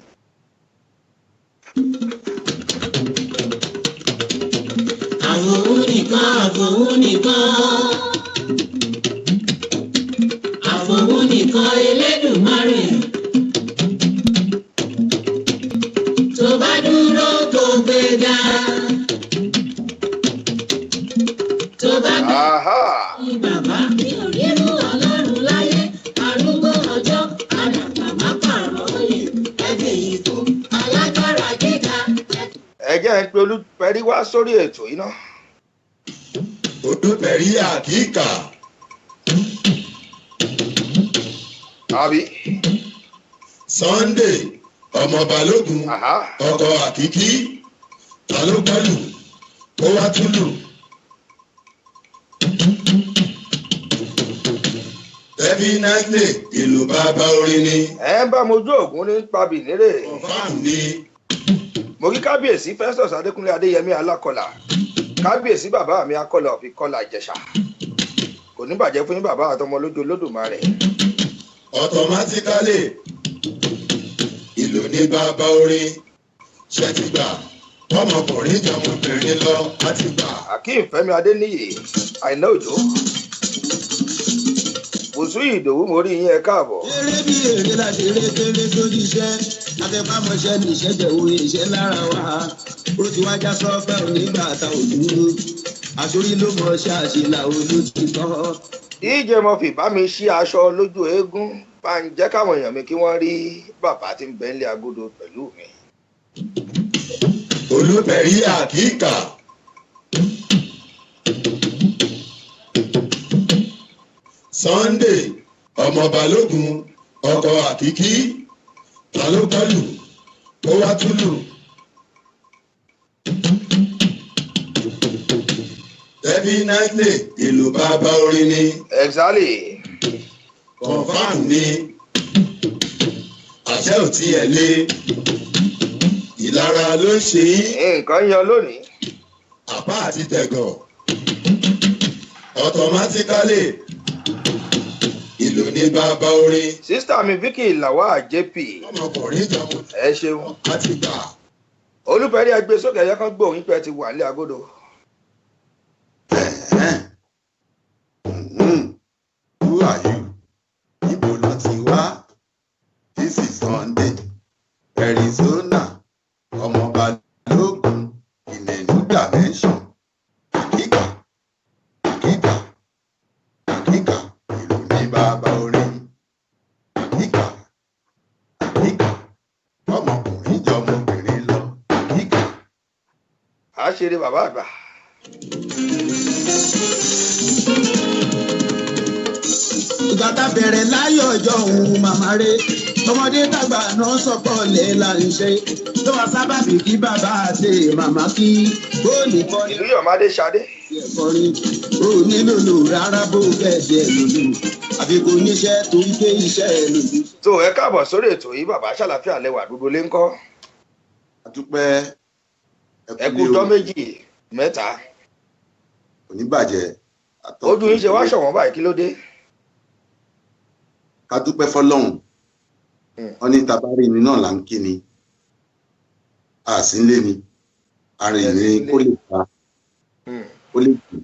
Àfòun nìkan, àfòun nìkan, àfòun nìkan Elédùmarè. Tó bá dúró tó gbéga. Tó bá gbé Aha. ní bàbá mi ò rírú Ọlọ́run láyé, arúgbó ọjọ́, àdàgbà má pààrọ̀ oyè, ẹbí ìkú alágbára gíga. Ẹ jẹ́ ń pe Olúpẹ̀rí wá sórí ètò yìí ná. Olùpẹ̀rí àkíkà. Àbí. Sunday ọmọ Balógun. Aha. Ọkọ àkíkí, ta ló gbọ́lù? Ó wá túlù. Definitely ìlú bàbá orin ni. Ẹ ń bá mojú ògún ní pabì nírè. Confam ni. Mo kí kábíyèsí Festus Adékúnlé Adéyẹmí Alákọlà, kábíyèsí bàbá mi Akọlà òfin kọlà Ìjẹ̀ṣà. Kò ní bàjẹ́ fún yín bàbá àtọmọ lójú Olódùmarè. Automatically ìlú ní bàbá orin. Ṣé ti gbà? Ọmọkùnrin jọmọbìnrin lọ á ti gbà. Akeem Fẹ́mi Adéníyì, Àìná Òjó, Bùsú Ìdòwú, mo rí yín, ẹ káàbọ̀. Eré bí èrè la ṣe eré kéré sójú iṣẹ́, afẹ́fàmọṣẹ́ ní ìṣẹ́jẹ̀ wo iṣẹ́ lára wa. Ó ti wájà sọ́fẹ́ onígbà ta ò dúró. Àṣírí ló mọ ṣe àṣìlà olójútọ́. DJ Murphy, bá mi ṣí aṣọ lójú eégún, bá ń jẹ́ káwọn èèyàn mi kí wọ́n rí bàbá tí ń bẹ nílé agodo pẹ̀lú mi. Olùbẹ̀rí àkíkà. Sunday ọmọ Balógun ọkọ àkíkí, ta ló kọlù ó wá túlù. Definitely ìlú bàbá orin ni. Exactly. Confam ni. Àṣẹ ò tiẹ̀ lé. Ìlara ló ń ṣe yín. Nǹkan yan lónìí. Àpá àti tẹ̀gàn. Automatically ìlú ní bàbá orin. Sísítà mi Vicky Lawal JP. Ọmọkùnrin jọmọ. Ẹ ṣeun. Á ti gbà. Olùfẹ́rí ẹgbẹ́ sókè ẹ̀yẹ kan gbóhùn pé ẹ ti wà nílé agodo. Who are you? Ibo ló ti wá? This is Sunday. Arizona. Ọmọ Balógun in a new dimension. Àkíkà. Àkíkà. Àkíkà. Ìlú ní bàbá orin. Àkíkà. Àkíkà. Ọmọkùnrin jọmọbìnrin lọ. Àkíkà. À á ṣeré bàbá àgbà. Ìgbà tá bẹ̀rẹ̀ láyọ̀ ọjọ́ òun màmá rẹ̀, tọmọdé tàgbà náà sọ̀pọ̀ lẹ̀ là ń ṣe tó wá sábàbí kí bàbá àti màmá kí bóòlù kọrin. Ìlú Yọ̀mádé Ṣadé. Kọrin ó nílò lò rárá bó fẹ́ ṣe lòlù àfi kò níṣẹ́ tó ń ké iṣẹ́ lòlù. Tó ẹ káàbọ̀ sórí ètò yìí bàbá, ṣàlàfíà lẹwà gbogbo lé ń kọ́? Àdúpẹ́. Ẹ kú ọjọ́ méjì mẹ́ta. Kò ní bàjẹ́. Ojú yín ṣe wá ṣọ̀wọ́n báyìí, kí ló dé? Ká dúpẹ́ fọlọ́hún. Wọ́n ní tabari ni náà là ń kí ni a sì ń lé ni arìn ní kó lè ta kó lè jù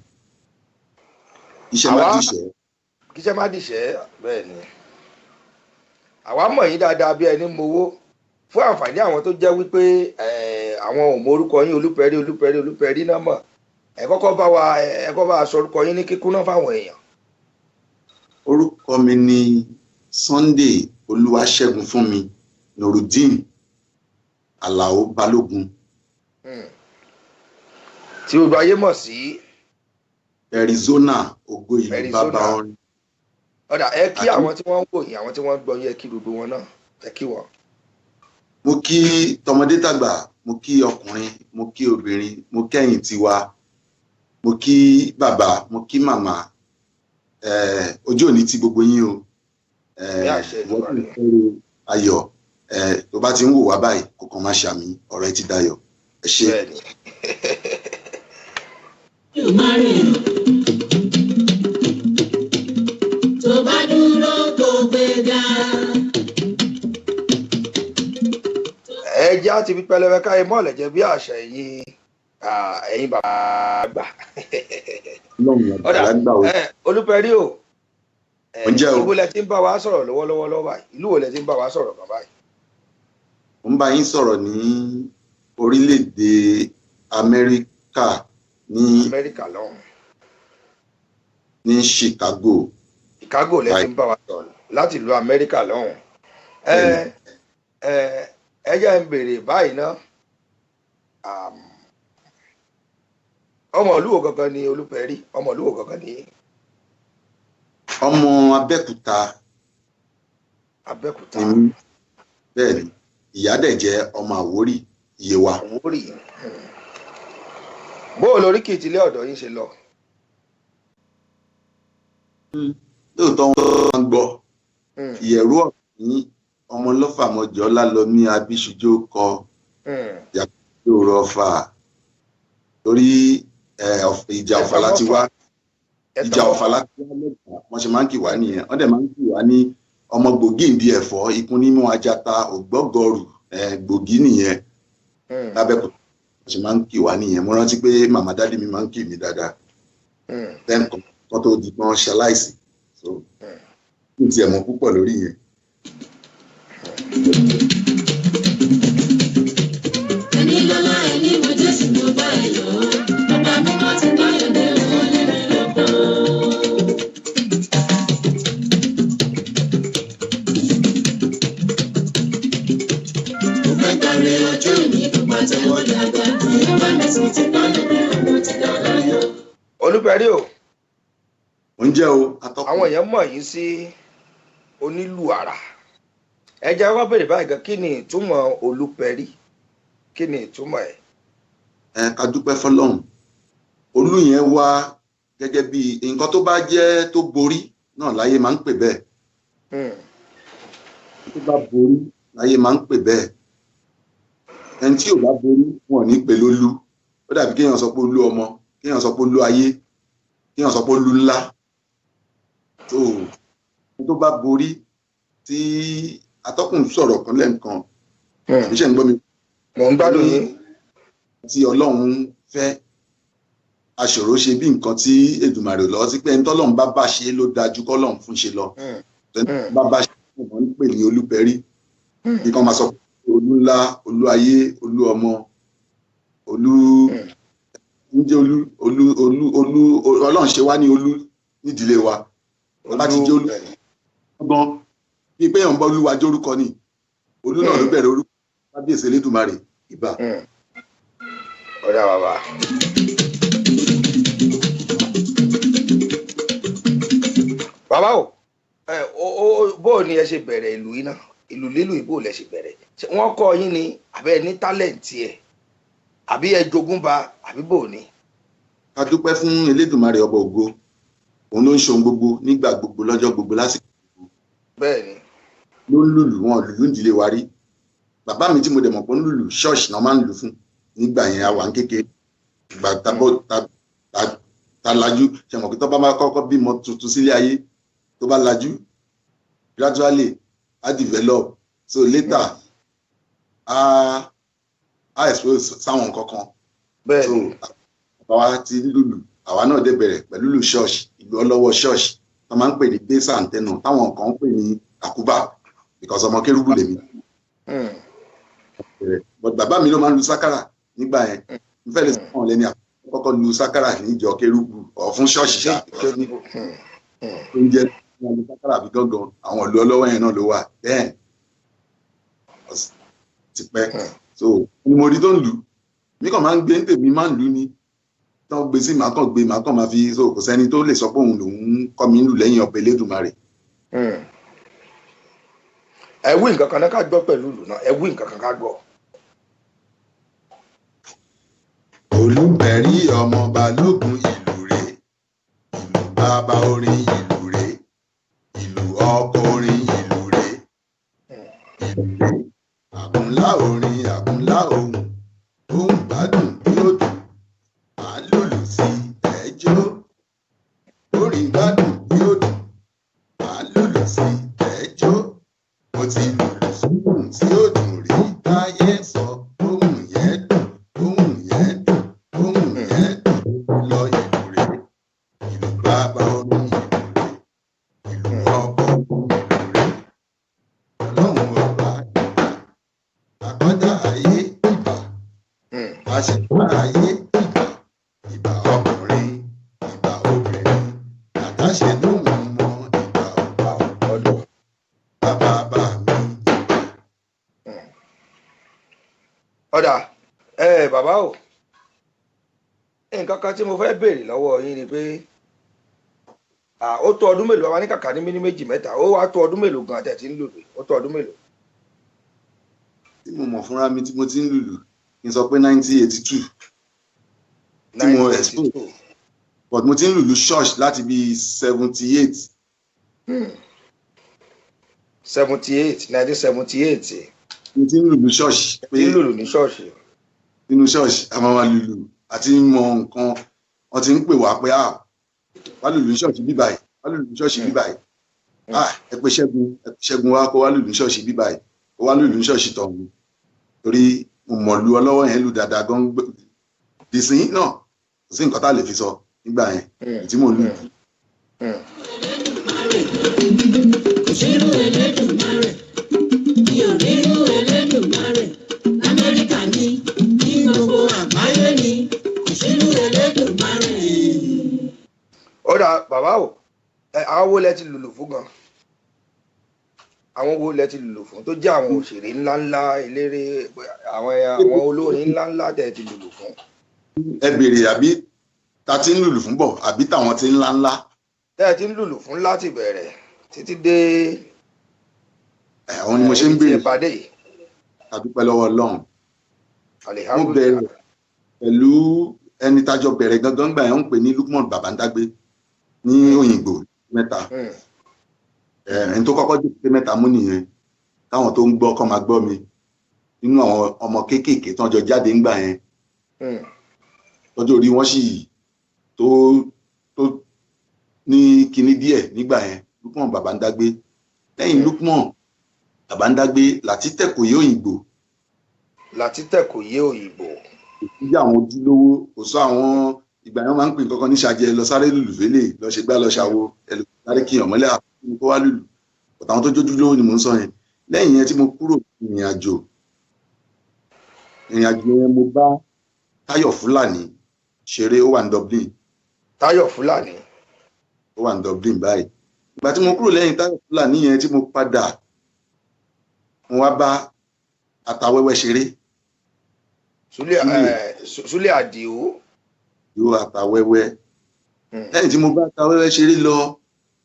iṣẹ́ má dìṣẹ́. Kíṣẹ́ má dìṣẹ́, bẹ́ẹ̀ ni. Àwa mọ̀ yín dáadáa bí ẹni mowó. Fún àǹfààní àwọn tó jẹ́ wípé àwọn ò mọ orúkọ yín, Olúpẹ̀rí, Olúpẹ̀rí, Olúpẹ̀rí náà mọ̀, ẹ kọ́kọ́ bá wa ẹ kọ́ bá wa sọ orúkọ yín ní kíkún náà fáwọn èèyàn. Orúkọ mi ni Sunday Olúwaṣẹ́gun Fúnmi Nurudeen Alao Balógun. Tí gbogbo ayé mọ̀ sí. Arizona ògo ìlú bàbá orin. Ọ̀dà, ẹ kí àwọn tí wọ́n ń wò yín, àwọn tí wọ́n ń gbọ́ yín, ẹ kí gbogbo wọn náà, ẹ kí wọn. Mo kí tọmọdé tàgbà, mo kí ọkùnrin, mo kí obìnrin, mo kẹ́yìn tiwa, mo kí bàbá, mo kí màmá. Ojú òní ti gbogbo yín o. Wọ́n ti fẹ́rẹ̀ ayọ̀ tó bá ti ń wò wá báyìí, kò kàn máa ṣàmì, ọ̀rọ̀ ẹ ti dayọ̀. Ẹ ṣé. Tó bá dúró tó gbéga. Ẹ jẹ́ àti fi pẹlẹbẹ káyé mọ́ọ̀lẹ̀ jẹ́ bí àṣà ẹ̀yin bàbá àgbà. Ọ̀dà Olúpẹ̀rí o, ìlú lẹ ti ń bá wa sọ̀rọ̀ lọ́wọ́lọ́wọ́ lọ́wọ́ báyìí? Ìlú wo lẹ ti ń bá wa sọ̀rọ̀ bàbá yìí? Mo ń bá yín sọ̀rọ̀ ní orílẹ̀-èdè Amẹ́ríkà ní Amẹ́ríkà lọ́hùn. Ní Chicago. Chicago lẹ ti ń bá wa sọ̀rọ̀ láti ìlú Amẹ́ríkà lọ́hùn. Ẹ jẹ́ ń béèrè báyìí ná, ọmọ ìlú wo gangan ni Olúpẹ̀rí? Ọmọ ìlú wo gangan ni? Ọmọ Abẹ́òkúta. Abẹ́òkúta. Bẹ́ẹ̀ ni, ìyá dẹ̀ jẹ́ ọmọ Àwórì, Yewa. Àwórì. Bó o lórí kìí tilé ọ̀dọ̀ yín ṣe lọ. Lóòótọ́ wọn máa ń gbọ́ ìyẹ̀rú ọ̀sìn ọmọ lọ́fàmọ́jọ́ lálọ́mí abíṣujú kọ yàtọ̀ ọ̀fà torí ìjà ọ̀fà láti wá, ìjà ọ̀fà láti wá lẹ́gbàá. Wọ́n ṣe máa ń kì wá nìyẹn. Wọ́n dẹ̀ máa ń kì wá ní ọmọ gbòógì ìdí ẹ̀fọ́ ikún nímú ajata ògbọ́gọrù, gbòógì nìyẹn lábẹ́kúta. Wọ́n ṣe máa ń kì wá nìyẹn. Mo rántí pé màmá dádì mi máa ń kì mí dáadáa then kọ́ tó di pọ́n ṣaláìsí, so kí n tiẹ̀ mọ̀ púpọ̀ lórí yẹn. Ẹni lọ́lá, ẹni mo Jésù, mo bá ẹ lò ó. Bàbá mi má ti báyọ̀ dé òun lé mi lọ́pọ̀. Mo fẹ́ kárí ojú mi kó pàtẹ́wọ́ dáadáa. Ìyá bá mi sùn ti báyọ̀ dé òun ti dá láyọ̀. Olúpẹ̀rí o. Mo ń jẹ́ o, atọ́kùn. Àwọn èèyàn mọ̀ yín sí onílù àrà. Ẹ jẹ́ wá bèrè báyìí gan, kí ni ìtumọ̀ Olúpẹ̀rí? Kí ni ìtumọ̀ ẹ̀? Ẹ ká dúpẹ́ fọ́lọ́run. Olú yẹn wá gẹ́gẹ́ bí nǹkan tó bá jẹ́ tó borí náà láyé máa ń pè bẹ́ẹ̀. Tó bá borí láyé máa ń pè bẹ́ẹ̀. Ẹni tí ò bá borí, wọn ò ní pè lólú. Ó dàbí kéèyàn sọ pé olú ọmọ, kéèyàn sọ pé olú ayé, kéèyàn sọ pé olú ńlá. Tó ẹni tó bá borí tí atọ́kùn sọ̀rọ̀ kan lẹ́ǹkan, àbí ṣe ń gbọ́ mi? Mò ń gbádùn yín. Tí Ọlọ́run fẹ́ aṣòro ṣe bí nǹkan tí Èdùmàrè lọ sí pé ẹni tọ́lọ́run bá bá ṣe ló dájú kọ́lọ́run fún ṣe lọ. Ẹni tó bá bá ṣe wọ́n ń pè ní Olúpẹ̀rí. Bí kan máa sọ pé olú ńlá, olú ayé, olú ọmọ, olú ń jẹ́ olú, olú, olú, olú. Ọlọ́run ṣe wá ní olú nídìílé wa. Bá ti jẹ́ olú gan bíi pé èèyàn ń bọ́ olúwa jórúkọ ni. Olú náà ló bẹ̀rẹ̀ orúkọ. Kábíyèsí Elédùmarè, ìbà. Ọ̀dà bàbá. Bàbá o, ẹ o o bó o ní ẹ ṣe bẹ̀rẹ̀ ìlú yìí náà, ìlú lílù yìí, bó o lẹ ṣe bẹ̀rẹ̀? Ṣé wọ́n kọ́ yín ni, àbẹ́ ẹ ní tálẹ̀ǹtì ẹ̀, àbí ẹ jogún ba, àbí bò ní? Ká dúpẹ́ fún Elédùmarè ọba ògo. Òun ló ń ṣe ohun gbogbo nígbà gbogbo, lọ́jọ́ gbogbo, lásìkò. Bẹ́ẹ̀ ni. Ló ń lùlù. Wọn lùlù ń ìdílé wa rí. Bàbá mi tí mo dẹ̀ mọ̀ pé ń lùlù, ṣọ́ọ̀ṣì náà máa ń lù fún nígbà yẹn. Àwa ń kékeré ìgbà tábọ̀ ta lajú, ṣe mọ̀ pé tó bá máa kọ́kọ́ bímọ tuntun sílé ayé, tó bá lajú, gradually á develop. So later á expose sáwọn nǹkan kan. Bẹ́ẹ̀ So ni. Bàbá wa ti ń lùlù, àwa náà dẹ̀ bẹ̀rẹ̀ pẹ̀lú lù ṣọ́ọ̀ṣì. Ìlú ọlọ́wọ́ ṣọ́ọ̀ṣì tó máa ń pè ní gbèsà àǹtẹ̀nà, táwọn kan ń pè ní àkúbà, because ọmọ kérúbù lèmi bẹ̀rẹ̀. But bàbá mi ló máa ń lu sákàrà nígbà yẹn. N fẹ́ lè sọ àwọn lẹ́ni àkọ́kọ́ lu sákàrà níjọ kérúbù ọ̀ fún ṣọ́ọ̀ṣì ṣá ní tó ń jẹ́ wọn lu sákàrà àbí gángan. Àwọn ìlú ọlọ́wọ́ yẹn náà ló wà then ti pẹ́. So ni mo rí tó ń lù. Mí kàn máa ń gbé ń tèmi, máa ń lù ní tán gbé sí, màá kàn gbé, màá kàn máa fi. So kò sẹ́ni tó lè sọ pé òun lòún kọ́ mi ń lù lẹ́yìn ọbẹ̀ Elédùmarè. Ẹ wí nǹkan kan náà ká gbọ́ pẹ̀lú ìlú náà. Ẹ wí nǹkan kan ká gbọ́. Olùbẹ̀rí ọmọ balógun, ìlú rè, ìlú bàbá orin, ìlú rè, ìlú ọkọ orin, ìlú rè, ìlú rè, àkúnlá orin, àkúnlá ohùn, ohùn gbádùn bí ó dùn, à ń lùlù sí ẹjọ́. Orin gbádùn bí ó dùn, à ń lùlù sí ẹjọ́. Mo ti lùlù sóhùn tí ó dùn rí táyé sọ ohùn yẹn dùn, ohùn yẹn dùn, ohùn yẹn dùn lọ. Ìlú rè, ìlú bàbá orin, ìlú rè, ìlú ọkọ ìlú rè. Ọlọ́run ọba ìbà, àkọ́dá ayé ìbà, àṣẹ̀dá ayé ìbà, ìbà ọkùnrin, ìbà obìnrin, àtàṣe lóhùn mọ, ìbà ọba ọ̀dọ̀ bàbá bá mi ìbà. Ọ̀dà ẹ bàbá o, nǹkan kan tí mo fẹ́ béèrè lọ́wọ́ yín ni pé ó tó ọdún mélòó? Bàbá ní kàkà ní mímí méjì mẹ́ta, ó wá tó ọdún mélòó gan tẹ̀ tí ń lùlù? Ó tó ọdún mélòó? Tí mo mọ̀ fúnra mi tí mo ti ń lùlù, kí n sọ pé 1982. Tí mo expose. 1982. But mo ti ń lùlù church láti bíi 78. 78, 1978. Mo ti ń lùlù church pé Tí ń lùlù ní ṣọ́ọ̀ṣì. Nínú church, a máa ma lùlù àti mọ nǹkan. Wọ́n ti ń pè wá pé, "Ah, wá lùlù ní ṣọ́ọ̀ṣì bíbáyìí, wá lùlù ní ṣọ́ọ̀ṣì bíbáyìí. Ah, ẹ pé Ṣẹ́gun, ẹ pé Ṣẹ́gun wá, kó wá lùlù ní ṣọ́ọ̀ṣì bíbáyìí, kó wá lùlù ní ṣọ́ọ̀ṣì tọ̀hún," torí mo mọ̀ lu ọlọ́wọ́ yẹn lù dáadáa gan. Dìsín náà, kò sí nǹkan tá a lè fi sọ nígbà yẹn tí mo lù. Kò sírú Elédùmarè, mi ò rírú Elédùmarè Lamẹ́ríkà ní, ní gbogbo àgbáyé ni, kò sírú Elédùmarè. Ó dà, bàbá o, ẹ, àwọn wo lẹ ti lùlù fún gan? Àwọn wo lẹ ti lùlù fún tó jẹ́ àwọn òṣèré ńláńlá, eléré, àwọn olórin ńláńlá tẹ́ ti lùlù fún? Ẹ béèrè àbí ta ti ń lùlù fún bọ̀ àbí táwọn ti ń ńlá ńlá? Tẹ́ ti ń lùlù fún láti bẹ̀rẹ̀ títí dé Ẹ, àwọn ni mo ṣe ń ibi tí béèrè. ẹ bá dé yìí. A dúpẹ́ lọ́wọ́ Ọlọ́run. Mo Alihamudulilayi. Bẹ̀rẹ̀ pẹ̀lú ẹni tájọ bẹ̀rẹ̀ gangan gbà yẹn, ń pè ní Lukman Babandagbe ní Òyìnbó mẹ́ta. Ẹni tó kọ́kọ́ jòkó mẹ́ta mú nìyẹn, táwọn tó ń gbọ́ kọ́ máa gbọ́ mi, nínú àwọn ọmọ kéékèèké tán jọ jáde ńgbà yẹn, tọ́jú orí wọn sì tó ní kinní díẹ̀ nígbà yẹn, Lukman Babandagbe. Lẹ́yìn Lukman Babandagbe, Látìtẹ̀kọ̀yé Òyìnbó. Látìtẹ̀ kò yé òyìnbó. Bí àwọn ojúlówó, kò sọ àwọn ìgbà yẹn, máa ń pè nǹkan kan ní ṣàjẹ lọ sáré lùlù fẹlẹ lọ ṣe gbá lọ ṣàwo, ẹlòmíràn sáré kíyàn mọ́lẹ̀ àfihàn kó wá lùlù. Ọ̀tàwọn tó jójúlówó ni mò ń sọ yẹn. Lẹ́yìn yẹn tí mo kúrò ìrìn àjò yẹn, mo bá Táyọ̀ Fúlàní ṣeré. Ó wà ní Dublin. Táyọ̀ Fúlàní. Ó wà ní Dublin báyìí. Ìgbà tí mo kúrò lẹ́yìn Táyọ̀ Fúlàní yẹn, tí mo padà, mo wá bá Atawẹ́wẹ́ ṣeré. Súlẹ̀. Súlẹ̀. Súlẹ̀ Àdìó. Yóò Atawẹ́wẹ́. Lẹ́yìn tí mo bá Atawẹ́wẹ́ ṣeré lọ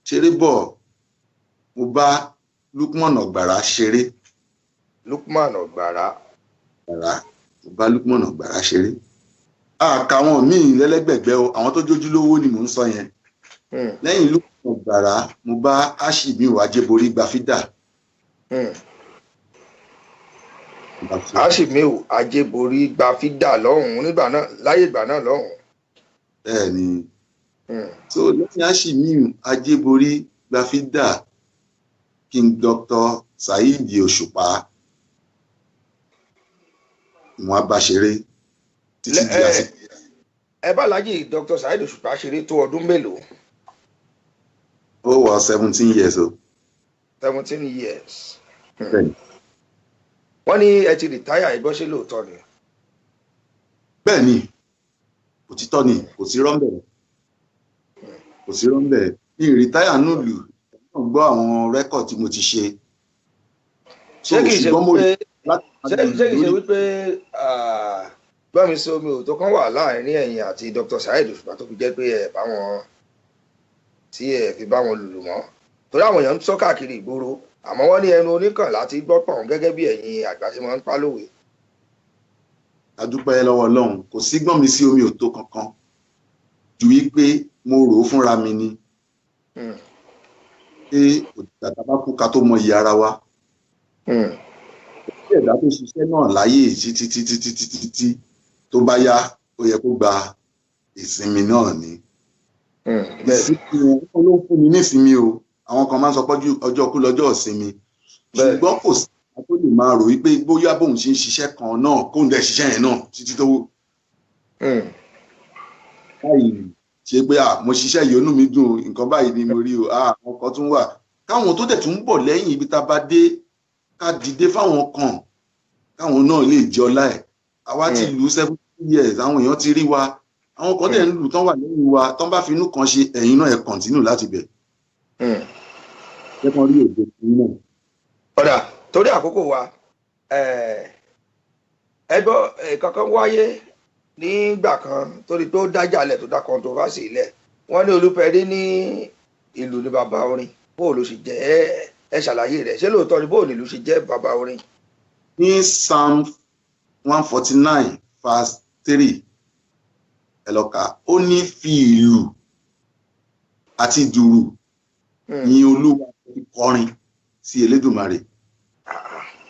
ṣeré bọ̀, mo bá Lukman Ọ̀gbàrá ṣeré. Lukman Ọ̀gbàrá. Ọ̀gbàrá, mo bá Lukman Ọ̀gbàrá ṣeré. Àkàwọn míì lẹ́lẹ́gbẹ̀gbẹ́ o, àwọn tó jójúlówó ni mò ń sọ yẹn. Lẹ́yìn Lukman Ọ̀gbàrá, mo bá Ashimiu Ajéborí Gbafídà. Ashimiu Ajéborí gba fídà lọ́hùn-ún nígbà náà, láyé ìgbà náà lọ́hùn-ún. Bẹ́ẹ̀ ni. So lẹ́yìn Ashimiu Ajéborí Gbafídà, King Dr. Saheed Òṣùpá, wọn bá ṣeré títí di àsìkò. Ẹ bá Alhaji Dr. Saheed Òṣùpá ṣeré tó ọdún mélòó? Ó wọ 17 years o. 17 years. Bẹ́ẹ̀ni. Wọ́n ní ẹ ti retire, ìgbọ́, ṣé lóòótọ́ ni? Bẹ́ẹ̀ ni, òtítọ́ ni, kò sí rọ́ńbẹ̀, kò sí rọ́ńbẹ̀ ní retire nílùú náà. Gbọ́ àwọn record tí mo ti ṣe. Ṣé kìí ṣe ṣùgbọ́n mo wípé láti ṣé kìí ṣe wípé, ah, gbọ́n mi sí omi ò tó kán wà láàrin ẹ̀yin àti Dr. Saheed Òṣùpá tó fi jẹ́ pé ẹ bá wọn tí ẹ fi bá wọn lùlù mọ́? Torí àwọn èèyàn ń sọ káàkiri ìgboro, àmọ́ wọ́n ní ẹnu oníkàn láti gbọ́ pọ̀n, gẹ́gẹ́ bí ẹ̀yin àgbà ṣe máa ń pa lówe. A dúpẹ́ lọ́wọ́ Ọlọ́run, kò sí gbọ́n mi sí omi ò tó kankan, ju wípé mo rò ó fúnra mi ni pé òdìgbà tá a bá kú ká tó mọ iyì ara wa. Tí ẹ̀dá tó ṣiṣẹ́ náà láyè títí títí títí títí, tó bá yá, ó yẹ kó gba ìsinmi náà ni. Ìsinmi wọn ló ń fún mi nísinmi o. Àwọn kan máa ń sọ pé ọjọ́ kú lọ́jọ́ ìsinmi, ṣùgbọ́n kò sí àwọn tó lè máa rò wípé bóyá bóun ṣe ń ṣiṣẹ́ kan náà, kóun dẹ̀ ṣiṣẹ́ yẹn náà títí tó báyìí ṣe pé, "À, mo ṣiṣẹ́ yìí, inú mi dùn, nǹkan báyìí ni mo rí o." À, àwọn kan tún wà káwọn tó dẹ̀ tún ń bọ̀ lẹ́yìn ibi tá a bá dé, ká dìde fáwọn kan, káwọn náà lè jẹ ọlá ẹ̀. Àwa ti lù 70 years, àwọn èèyàn ti rí wa. Àwọn kan dẹ̀ ń lù tán wà lẹ́yìn wa, tán bá finú kan ṣe, ẹ̀yin náà ẹ̀ continue láti bẹ̀ jẹ́ kán rí òde fún náà. Ọ̀dà, torí àkókò wa, ẹ gbọ́, kankan wáyé nígbà kan torí pé ó dájà lẹ̀, tó dá controversy lẹ̀. Wọ́n ní Olúpẹ̀rí ní ìlú ní bàbá orin. Bó ló ṣe jẹ́? Ẹ ṣàlàyé rẹ̀. Ṣé lóòótọ́ ni? Bó ní ìlú ṣe jẹ́ bàbá orin? Ní Psalm 149 verse 3. Ẹ lọ kà á. Ó ní fi ìlù àti dùrù yin Olúwa, fi kọrin sí Elédùmarè.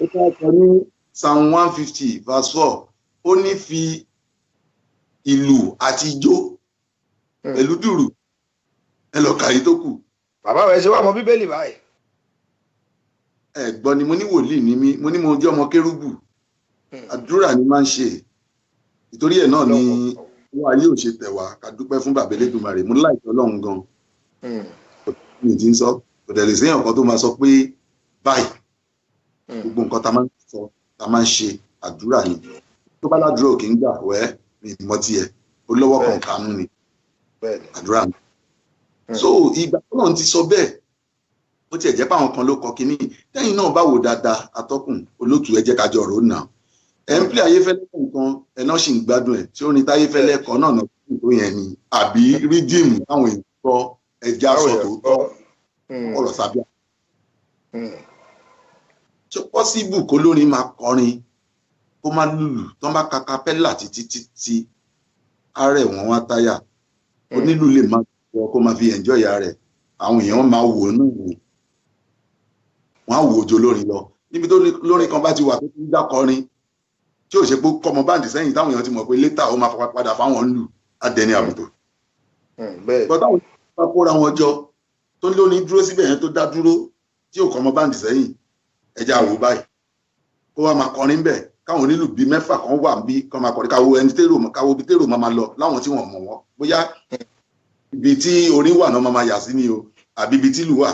Ó tún wá sọ ní Psalm 150 verse 4, ó ní fi ìlù àti ijó pẹ̀lú dùrù. Ẹ lọ kà yìí tó kù. Bàbá rẹ ṣe wà mọ Bíbélì báyìí. Ẹ gbọ́ ni, mo ní wòlíì ní mí, mo ní mo jẹ́ ọmọ kérúbù. Àdúrà ni máa ń ṣe, ìtorí ẹ̀ náà ni wọ́n ayé ò ṣe tẹ̀ wá. Ká dúpẹ́ fún bàbá Elédùmarè. Mo láìpẹ́ Ọlọ́run gan. Mi ti ń sọ, kò dẹ̀ lè séèyàn kan tó máa sọ pé báyìí. Gbogbo nǹkan tá a máa ń sọ, tá a máa ń ṣe, àdúrà ni. Tó bá ládùúrà ò kì í gbà wẹ́ mi mọ́ tiẹ̀ ó lọ́wọ́ kan kánú ni. Àdúrà ni. So ìgbà tó náà ti sọ bẹ́ẹ̀, ó tiẹ̀ jẹ́ pé àwọn kan ló kọ kínní tẹ́yìn náà bá wò dáadáa. Atọ́kùn, olótùú, ẹ jẹ́ ká jọ rò ó nà. Ẹ̀ ń pè Ayéfẹ́lẹ́ nǹkan ẹ̀ náà sì ń gbádùn ẹ̀ tí ó ní táyéfẹ́lẹ́ kan náà náà tó yẹn ni, àbí rhythm táwọn èèyàn gbọ́? Ẹja sọ tòótọ́ ọ̀rọ̀ sábẹ́. Ṣé possible kó lórin máa kọrin kó má lùlù? Tán bá ka acapella títí títí, ààrẹ wọn wá táyà. Onílù lè máa gbọ́ kó máa fi enjoy ara rẹ̀, àwọn èèyàn máa wò ó náà, wò wọ́n á wò ó jo lórin lọ. Níbi tó lórin kan bá ti wà tó ti ń dá kọrin, tí ò ṣe pé kọ́mọ band sẹ́yìn, táwọn èèyàn ti mọ̀ pé later ó máa padà fáwọn ń lù á dẹni àbùkù. Bọ́ táwọn bá kóra wọn jọ, tó lóní dúró síbẹ̀ yẹn, tó dá dúró, tí ò kọ́mọ band sẹ́yìn, ẹja wò báyìí, kó wá máa kọrin bẹ́ẹ̀, káwọn onílù bíi mẹ́fà kan wà bí kọ́ máa kọrin, káwo ẹni térò, káwo ibi térò máa lọ, láwọn tí wọ́n mọ̀ wọ́n, bóyá ibi tí orin wà náà máa yà sí ni o, àbí ibi tí ìlú wà.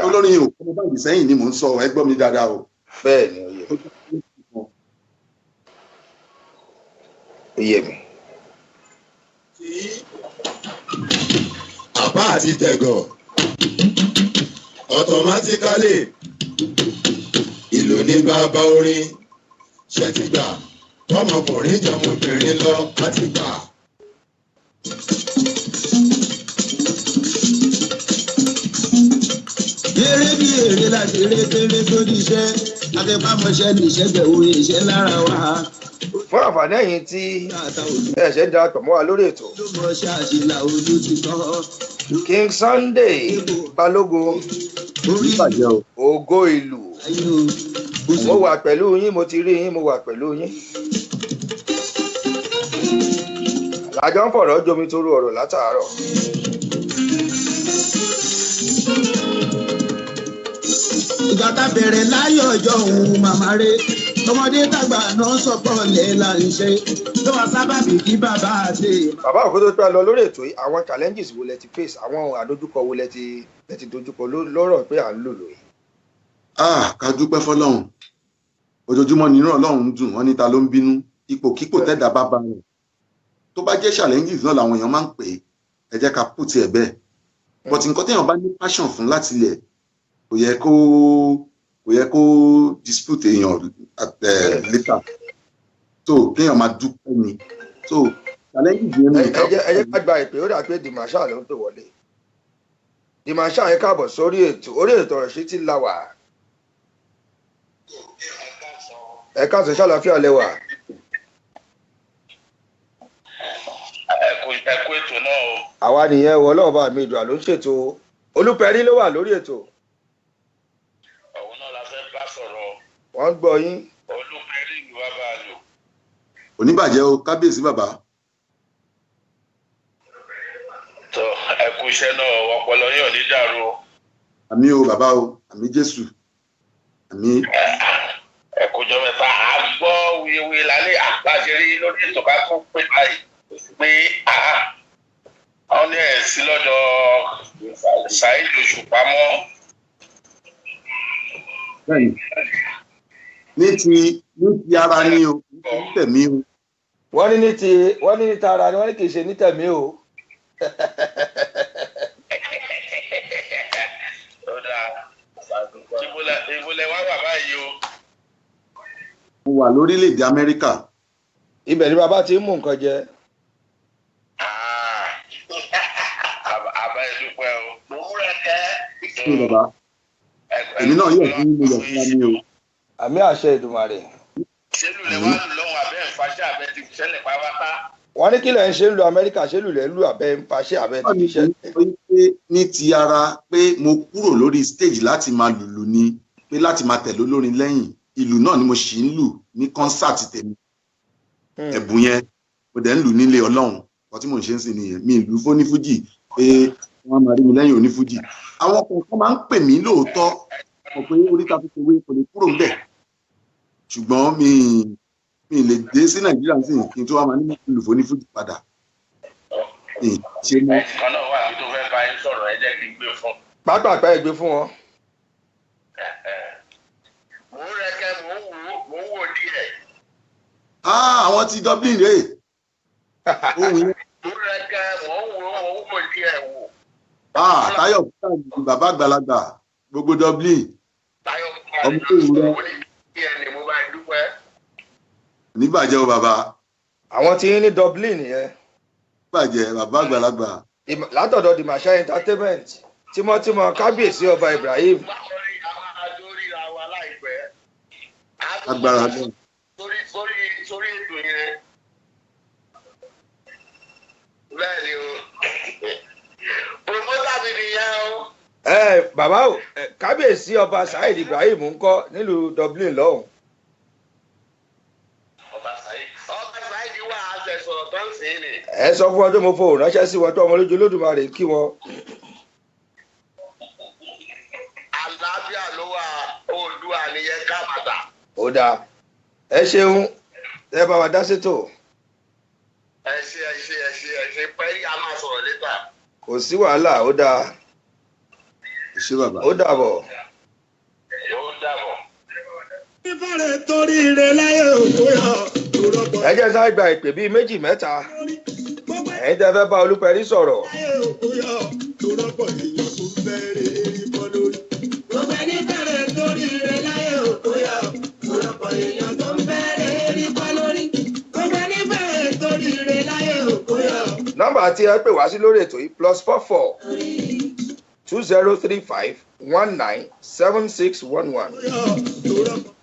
Olórin yìí ò kọ́mọ band sẹ́yìn ni mò ń sọ, ẹ gbọ́ mi dáadáa o. Bẹ́ẹ̀ ni, ó yé mi, ó yé mi. Àbá àti tẹ̀gàn automatically, ìlú ní bàbá orin ṣe ti gbà, tọmọkùnrin jọmọbìnrin lọ láti gbà. Eré bí eré láti eré kéré tó di iṣẹ́ afẹ́fàmọṣẹ́ ní ìṣẹ́gbẹ̀ orin iṣẹ́ lára wa. Fún àǹfààní ẹ̀yin tí ẹ ṣe ń darapọ̀ mọ́ wa lórí ètò, ló mọ ṣáàṣì là ojú ti tọ́. King Sunday Balógun, orí bàjẹ́ o. Ògo ìlú, ayé o. mo wà pẹ̀lú yín, mo ti rí yín, mo wà pẹ̀lú yín. Àjọ ń fọ̀rọ̀ jomi toro ọ̀rọ̀ látàárọ̀. Ìgbà tá a bẹ̀rẹ̀ láyọ̀ ọjọ́ òun màmá rẹ̀, tọmọdé tàgbà náà sọ̀pọ̀ lẹ̀ là ń ṣe tó wà sábàbí kí bàbá àti. Bàbá òkú tó pẹ́ lọ lórí ètò yìí, àwọn challenges wo lẹ ti face, àwọn àdójúkọ wo lẹ ti dojúkọ lọ́rọ̀ pé à ń lò lòyìn? Ah, ká dúpẹ́ fọlọ́run. Ojoojúmọ́ nínú Ọlọ́run ń dùn. Wọ́n ní ta ló ń bínú? Ipò kípò tẹ́dà bá bá rẹ̀, tó bá jẹ́ challenges náà làwọn èèyàn máa ń pè é, ẹ jẹ́ ká put ẹ̀ bẹ́ẹ̀. But nǹkan téèyàn bá ní passion fún láti ilẹ̀, kò yẹ kó dispute èèyàn at later. So kéèyàn máa dúpẹ́ ni. So challenges yẹn ẹ ni. ẹ jẹ́ ká gba ìpè. Ó dà pé Dimasha ló ń pè wọlé. Dimasha, ẹ káàbọ̀ sórí ètò, orí ètò ọ̀rọ̀ sí ti la wà. Ẹ káàsán, ṣàlàáfíà lẹ́wà? Ẹ kú ètò náà o. Àwa nìyẹn wọ. Ọlọ́run bá mi ìdùà ló ń ṣètò, Olúpẹ̀rí ló wà lórí ètò. Òun náà la fẹ́ bá sọ̀rọ̀. Wọ́n ń gbọ́ yín. Olúpẹ̀rí, ìlú wa bá a lò. Oníbàjẹ́ o, kábíyèsí bàbá. Tó ẹ kú iṣẹ́ náà, ọpọlọ yín ò ní dàrú o. Àmín o bàbá o, àmín Jésù, àmín. Ẹ kú jọ mẹ́ta. A gbọ́ wíwí lálẹ́ àpàṣẹ rí lórí ètò, ká tún pè báyìí pé àá wọ́n ní ẹ̀ sí lọ́dọ̀ Saheed Òṣùpá mọ́. Bẹ́ẹ̀ni, ní ti ara ni o, ní ti tẹ̀mí o. Wọ́n ní ní tara ni, wọ́n ní kì í ṣe ní tẹ̀mí o. Ó dáa. Ibo lẹ wá wà báyìí o? Mo wà lórílẹ̀‐èdè Amẹ́ríkà. Ibẹ̀ ni bàbá ti ń mú nǹkan jẹ. Ah, àbá ẹ dúpẹ́ o. Ṣé bàbá, èmi náà yọ̀ fún, mo yọ̀ fún wa ní o. Àmín, àṣẹ Ìdùmarè. Ṣé lulẹ̀ wá lù lọ́hùn abẹ́ ìfàṣẹ́ abẹ́ ti ṣẹlẹ̀ pátápátá? Wọ́n ní kí lẹ̀ ń ṣe ń lu Amẹ́ríkà, ṣé lulẹ̀ ń lu abẹ́ ń faṣẹ́ abẹ́ ti fi ṣẹlẹ̀? Pé ní ti ara pé mo kúrò lórí stage láti máa lùlù ni, pé láti máa tẹ̀lé olórin lẹ́yìn, ìlù náà ni mo ṣì ń lù ní concert tèmi. Ẹ̀bùn yẹn mo dẹ̀ ń lù nílé Ọlọ́run. Nǹkan tí mò ń ṣe ń sìn nìyẹn. Mi ìlú fónífújì pé wọ́n máa rí mi lẹ́yìn onífújì. Àwọn kọ̀ọ̀kan máa ń pè mí lóòótọ́, mọ̀ pé oríta tó ṣe wé kò lè kúrò ńbẹ̀, ṣùgbọ́n mi lè dé sí Nàìjíríà sí kí n tó wá máa ní ìlú fónífújì padà. Mi ṣe mọ́. Ẹnìkan náà wà tó fẹ́ bá yín sọ̀rọ̀, ẹ jẹ́ kí n gbé fún. Pápápá ẹ gbé fún wọn. Mò ń rẹkẹ, mò ń wò, mò ń wò díẹ̀. Àwọn ti Dublin rèé. Ohun yẹn. Mò ń rẹkẹ, mò ń wò, mò ń wò díẹ̀ wò. Táyọ̀ bàbá àgbàlagbà gbogbo Dublin. Táyọ̀ ọmọ tó wù rẹ. Díẹ̀ ni mo bá dúpẹ́. Níbàjẹ́ o bàbá. Àwọn tí ń ní Dublin yẹn. Níbàjẹ́ bàbá àgbàlagbà. Látọ̀dọ̀ Dimasha Entertainment, tímọ́tímọ́ kábíyèsí ọba Ibrahim. Báwo ni a máa dórí ra wa láìpẹ́? Agbára náà. Sórí ètò yẹn. Bẹ́ẹ̀ ni o. Promoter mi nìyẹn o. Ẹ bàbá o, kábíyèsí ọba Saheed Ibrahim ń kọ́ nílùú Dublin lọ́hùn. Ọba Saheed. Ọba Saheed wà á ṣe sọ̀rọ̀ tó ń sìn ní. Ẹ sọ fún wọn tó mo fo ránṣẹ́ sí wọn tó ọmọ lójú Olódùmarè kí wọn. Àlàáfíà ló wà, Oòduà nìyẹn kábàtà. Ó dáa, ẹ ṣeun, ẹ bá wa dá sétò. Ẹ ṣe ẹ ṣe ẹ ṣe ẹ ṣe pẹ́, a máa sọ̀rọ̀ létà. Kò sí wàhálà, ó dáa. Ẹ ṣé bàbá. Ó dàbọ̀. Ó dàbọ̀. Fífẹ́rẹ̀ torí rẹ̀ láyé òkú yọ. Ẹ jẹ́ sáré gba ìpè bíi méjì mẹ́ta. Ẹ̀yin tẹ́ fẹ́ bá Olúpẹ̀rí sọ̀rọ̀. Láyé òkú yọ. Torọ́pọ̀ èèyàn tó fẹ́rẹ̀ erí bọ́ lórí. Gbogbo ẹni fẹ́rẹ̀ torí rẹ̀ láyé òkú yọ. Torọ́pọ̀ èèyàn tó ń fẹ́rẹ̀ erí bọ́ lórí. Gbogbo ẹni fẹ́rẹ̀ torí rẹ̀ láyé òkú yọ. Nọ́mbà tí ẹ pè wá sí lórí ètò yìí +44 2035 19 7611,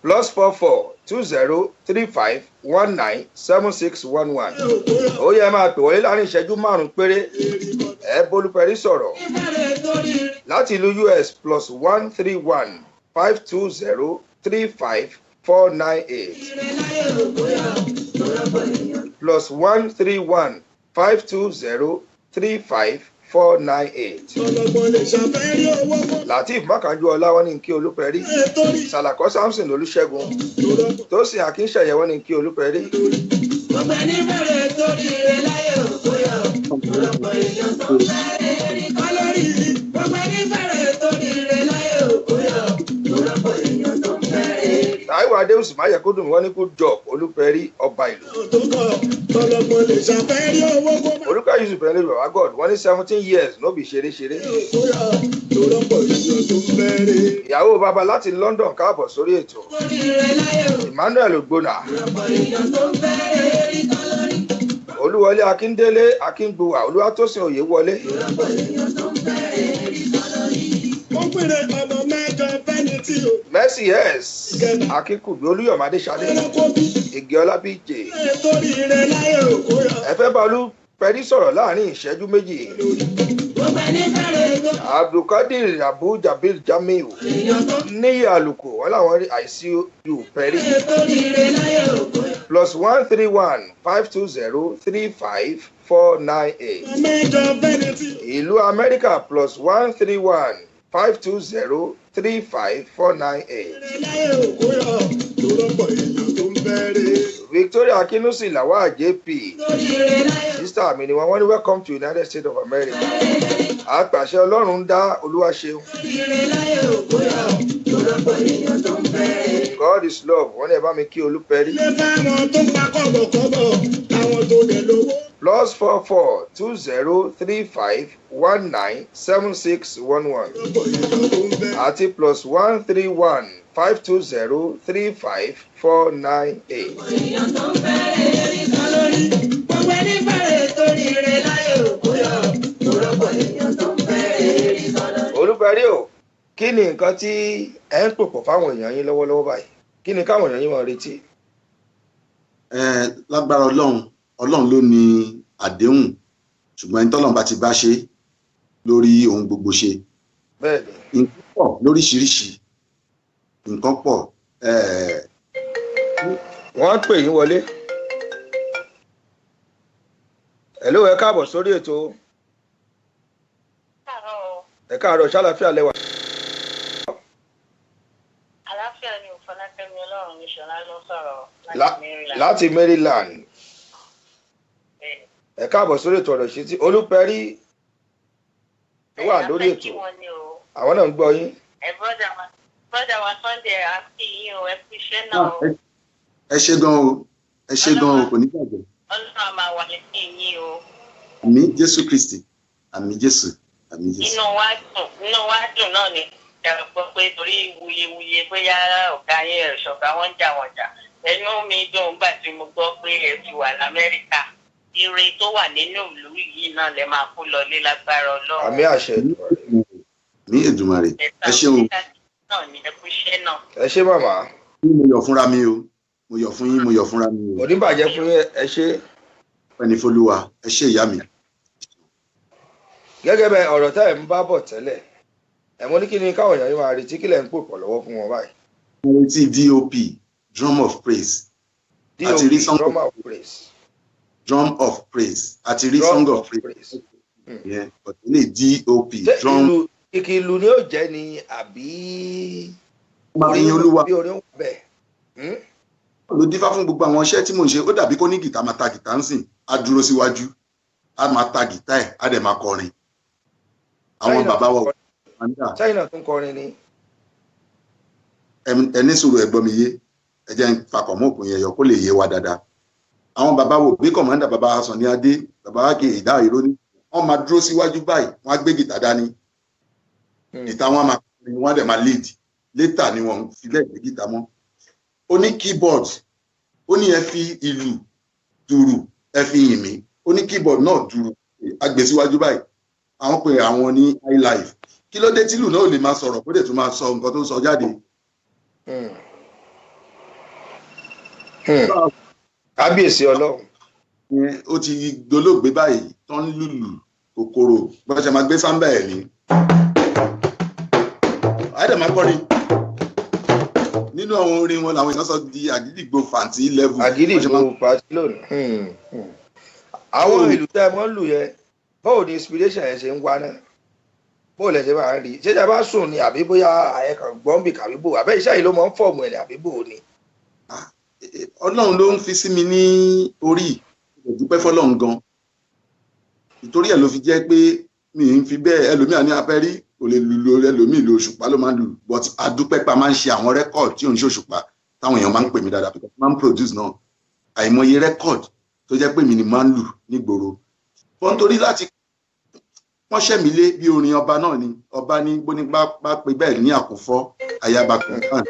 +44 2035 19 7611. Ó yẹ máa pè wọlé láàrin ìṣẹ́jú márùn-ún péré. Ẹ bólúpẹ̀rí sọ̀rọ̀ láti ìlú US +1 31 520 35 498, +1 31 520 35 498. Lateef Makanju ọlá wọn ní kí Olúpẹ̀rí. Sàlàkọ́ Samson Olúṣẹ́gun. Tósìn Akínṣẹ̀yẹ wọn ní kí Olúpẹ̀rí. Gbogbo ẹni fẹ́rẹ̀ torí rẹ̀ láyé òkú yọ. Ọ̀pọ̀lọpọ̀ èèyàn tó ń fẹ́rẹ̀ rí kọ́ lórí. Gbogbo ẹni fẹ́rẹ̀ torí rẹ̀ láyé òkú yọ. Ọ̀pọ̀lọpọ̀ èèyàn tó ń fẹ́rẹ̀ rí. Táíwò Adéhùnsì Máyẹ̀kúndùn wọn ní good job Olúpẹ̀rí ọba ìlú. Olúkà Yusuf ẹni bàbá God wọ́n ní 17 years no be ṣeré-ṣeré. Ìyàwó bàbá láti London káàbọ̀ sórí ètò. Emmanuel Ogbonna. Olúwọlé Akíndélé Akíngbùwà Olúwatósìn Oyèwọlé. Mercy S. Akínkùgbé Olúyọ̀mádé Ṣadé. Ìgè BJ. Ẹ fẹ́ bá Olúpẹ̀rí sọ̀rọ̀ láàrin ìṣẹ́jú méjì. Abdulkadir Abu Jabil Jamiu. Níyì Àlùkò wọn làwọn rí ICU Pẹ̀rí. +1 31 520 35 498. Ìlú Amẹ́ríkà +1 31 520 35 498. Victoria Akinusi Lawal JP. Sísá mi ni wọ́n ní welcome to United States of America. Àpàṣẹ Ọlọ́run dá Olúwa ṣeun. God is love. Wọ́n ní ẹ bá mi kí Olúpẹ̀rí. +44 2035 19 7611 àti +1 31 520 35 498. Gbogbo ẹni fẹ́rẹ̀ torí rẹ̀ láyé òkú yọ. Ọ̀pọ̀lọpọ̀ èèyàn tó ń fẹ́rẹ̀ rí kọ́ lórí. Olúpẹ̀rí o, kí ni nǹkan tí ẹ ń pòpọ̀ fáwọn èèyàn yín lọ́wọ́lọ́wọ́ báyìí? Kí ni káwọn èèyàn yín máa retí? Lágbára Ọlọ́run, Ọlọ́run ló ní àdéhùn, ṣùgbọ́n ẹni tọ́lọ́run bá ti bá ṣe lórí ohun gbogbo ṣe. Bẹ́ẹ̀ni. Nǹkan pọ̀ lóríṣiríṣi, nǹkan pọ̀. Wọ́n pè yín wọlé. Hello, ẹ káàbọ̀ sórí ètò. Ẹ káàárọ̀, ṣàlàáfíà lẹ wà? Àlàáfíà ni ò, Fọlákẹ́mi Ọlọ́run ní Ṣọlá ló sọ̀rọ̀ láti Maryland. Láti Maryland. Ẹ káàbọ̀ sórí ètò ọ̀rọ̀ ìṣítí. Olúpẹ̀rí wà lórí Ẹ ètò. kí wọn ni o. Àwọn náà ń gbọ́ yín. Ẹ brother wa Sunday, a kí yín o, ẹ kú iṣẹ́ náà o. Ẹ ṣé gan o, ẹ ṣé gan o, kò ní bàjẹ́. Ọlọ́run á máa wà lẹ́yìn yín o. Àmín Jésù Kristi, àmín Jésù, àmín Jésù. Inú wa dùn náà ni ẹ gbọ́ pé torí wuyewuye bóyá ọ̀gá yín ẹ̀ ṣọ̀gá wọn ń jà wọ́n jà. Ẹnu mi dùn nígbà tí mo gbọ́ pé ẹ ti wà l'Amẹ́ríkà. Ire tó wà nínú ìlú yìí náà lẹ máa kó lọlé lágbára Ọlọ́run. Àmín àṣẹ Èdùmàrè. Àmín Èdùmàrè, ẹ ṣé o. Náà ni, ẹ kú iṣẹ́ náà. Ẹ ṣé, màmá. Mo yọ̀ fúnra mi o, mo yọ̀ fún yín, mo yọ̀ fúnra mi o. Kò ní bàjẹ́ fún yín, ẹ ṣé. Ẹni fọlúwa, ẹ ṣé ìyá mi. Gẹ́gẹ́ bẹ ọ̀rọ̀ tẹ́ ẹ̀ ń bá bọ̀ tẹ́lẹ̀, ẹ̀ mo ní kí ni káwọn èèyàn yín máa retí, kí lẹ̀ ń pò pọ̀ lọ́wọ́ fún wọn báyìí? Mo retí DOP, Drum of Praise. Àti rí DOP, Song Drum of Praise. Drum of Praise, àti rí Drum Song of of Praise Praise. yẹn, but ilé DOP Ṣé drum. ìlú kìkì ìlú ni ó jẹ́ ni àbí Máa fi yin Olúwa. Bí orin wà bẹ́ẹ̀? Ló dífá fún gbogbo àwọn iṣẹ́ tí mò ń ṣe. Ó dàbí kó ní gìtá máa ta gìtá ń sìn, á dúró síwájú, á máa ta gìtá ẹ̀, á dẹ̀ máa kọrin. Àwọn China bàbá wa tún ò máa ń dà. China tún kọrin ni. Ẹ ní sùúrù, ẹ gbọ́ mi yé, ẹ jẹ́ n fakọ̀ mọ́ òkun yẹn yọ kó lè yé wa dáadáa. Àwọn bàbá wo bí Commander, bàbá Sunny Adé, bàbá kì í dá ìró ní, wọ́n máa dúró síwájú báyìí, wọ́n á gbé gìtá dání, gìtá wọn á máa kọrin, wọ́n á dẹ̀ máa lead. Later ni wọ́n fi lẹ́ẹ̀gbẹ́ gìtá mọ́. Ó ní keyboard, ó ní ẹ fi ìlù dùrù, ẹ fi yìn mí. Ó ní keyboard náà dùrù, á gbé síwájú báyìí. Àwọn pè àwọn ní high life. Kí ló dé tílù náà ò lè máa sọ̀rọ̀, kó dẹ̀ tún máa sọ nǹkan tó ń sọ jáde? Kábíyèsí Ọlọ́run. Ó ti dolóògbé báyìí, tó ń lùlù kòkòrò bá ṣe máa gbé sáńbà ẹ̀ ní. Àìdè máa kọrin nínú àwọn orin wọn làwọn èèyàn sọ di àgídìgbò fàǹtí level. Àgídìgbò pàtí lónìí. Àwọn ìlú tẹ́ ẹ mọ́ ń lù yẹn, báwo ni inspiration yẹn ṣe ń wá náà? Báwo lẹ ṣe máa ń rí? Ṣé ṣe bá sùn ni, àbí bóyá àyẹ̀kàn gbọ́n bì kàbí bò, àbẹ́ iṣẹ́ yìí ló máa ń form ẹ̀ ní, àbí bò ni? Ọlọ́run ló ń fi sí mi ní orí. Ìdúpẹ́ fọlọ́run gan. Ìtorí ẹ̀ ló fi jẹ́ pé mi ń fi bẹ́ẹ̀. Ẹlòmíà ní abẹ́rí kò lè lùlù, ẹlòmíì lu òṣùpá ló máa ń lù, but adúpẹ́ pa máa ń ṣe àwọn record tí òun ṣe òṣùpá, táwọn èèyàn máa ń pè mí dáadáa because máa ń produce náà. Àìmọye record tó jẹ́ pé mi ni máa ń lù nígboro wọ́n, nítorí láti pọ́nṣẹ́ mi lé bí orin ọba náà ni. Ọba ní bóní bá pé bẹ́ẹ̀ ní àkúfọ́ ayaba kọ̀ọ̀kan.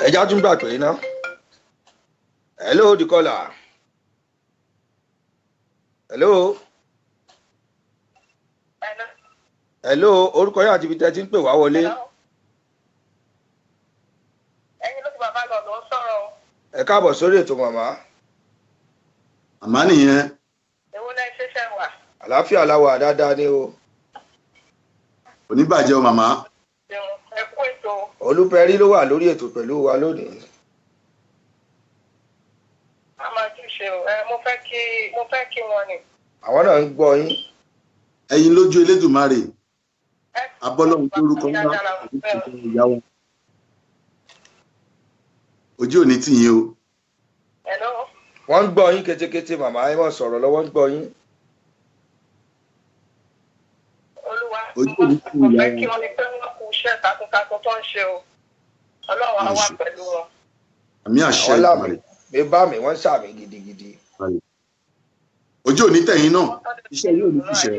Ẹja tún gbà pé iná. Hello, the caller. Hello. Hello, orúkọ yóò àti ibi tẹ́ ti ń pè wá wọlé. Ẹyin ló ti bàbá lọ ló ń sọ̀rọ̀ o. Ẹ káàbọ̀ sórí ètò, màmá. Màmá nìyẹn. Èwo náà ṣẹṣẹ wà? Àlàáfíà la wà dáadáa ni o. Oníbàjẹ́ o, màmá. Ṣeun, ẹ kú ètò. Olúpẹ̀rí ló wà lórí ètò pẹ̀lú wa lónìí. A máa tún ṣe o. Ẹ mo fẹ́ kí wọn ni. Àwọn náà ń gbọ́ yín. Ẹ̀yin lójú Elédùmarè, abọ́lọ́run lórúkọ ńlá àti ìyá wa, ojú òní tì yín o. Hello. Wọ́n ń gbọ́ yín ketekete, màmá, ẹ mọ̀ sọ̀rọ̀ lọ́wọ́, ń gbọ́ yín. Olúwa Ojú òní tì mo ìyá fẹ́ kí wa. wọn ni pé wọ́n kú iṣẹ́ takuntakun tó ń ṣe o. Ọlọ́run á wà pẹ̀lú wọn. Àmín àṣẹ Àwọn láàmì Èdùmàrè. Mi bá mi, wọ́n ń ṣàmì gidigidi. Ojú òní tẹ̀yìn náà, iṣẹ́ yóò ní tíṣẹ́.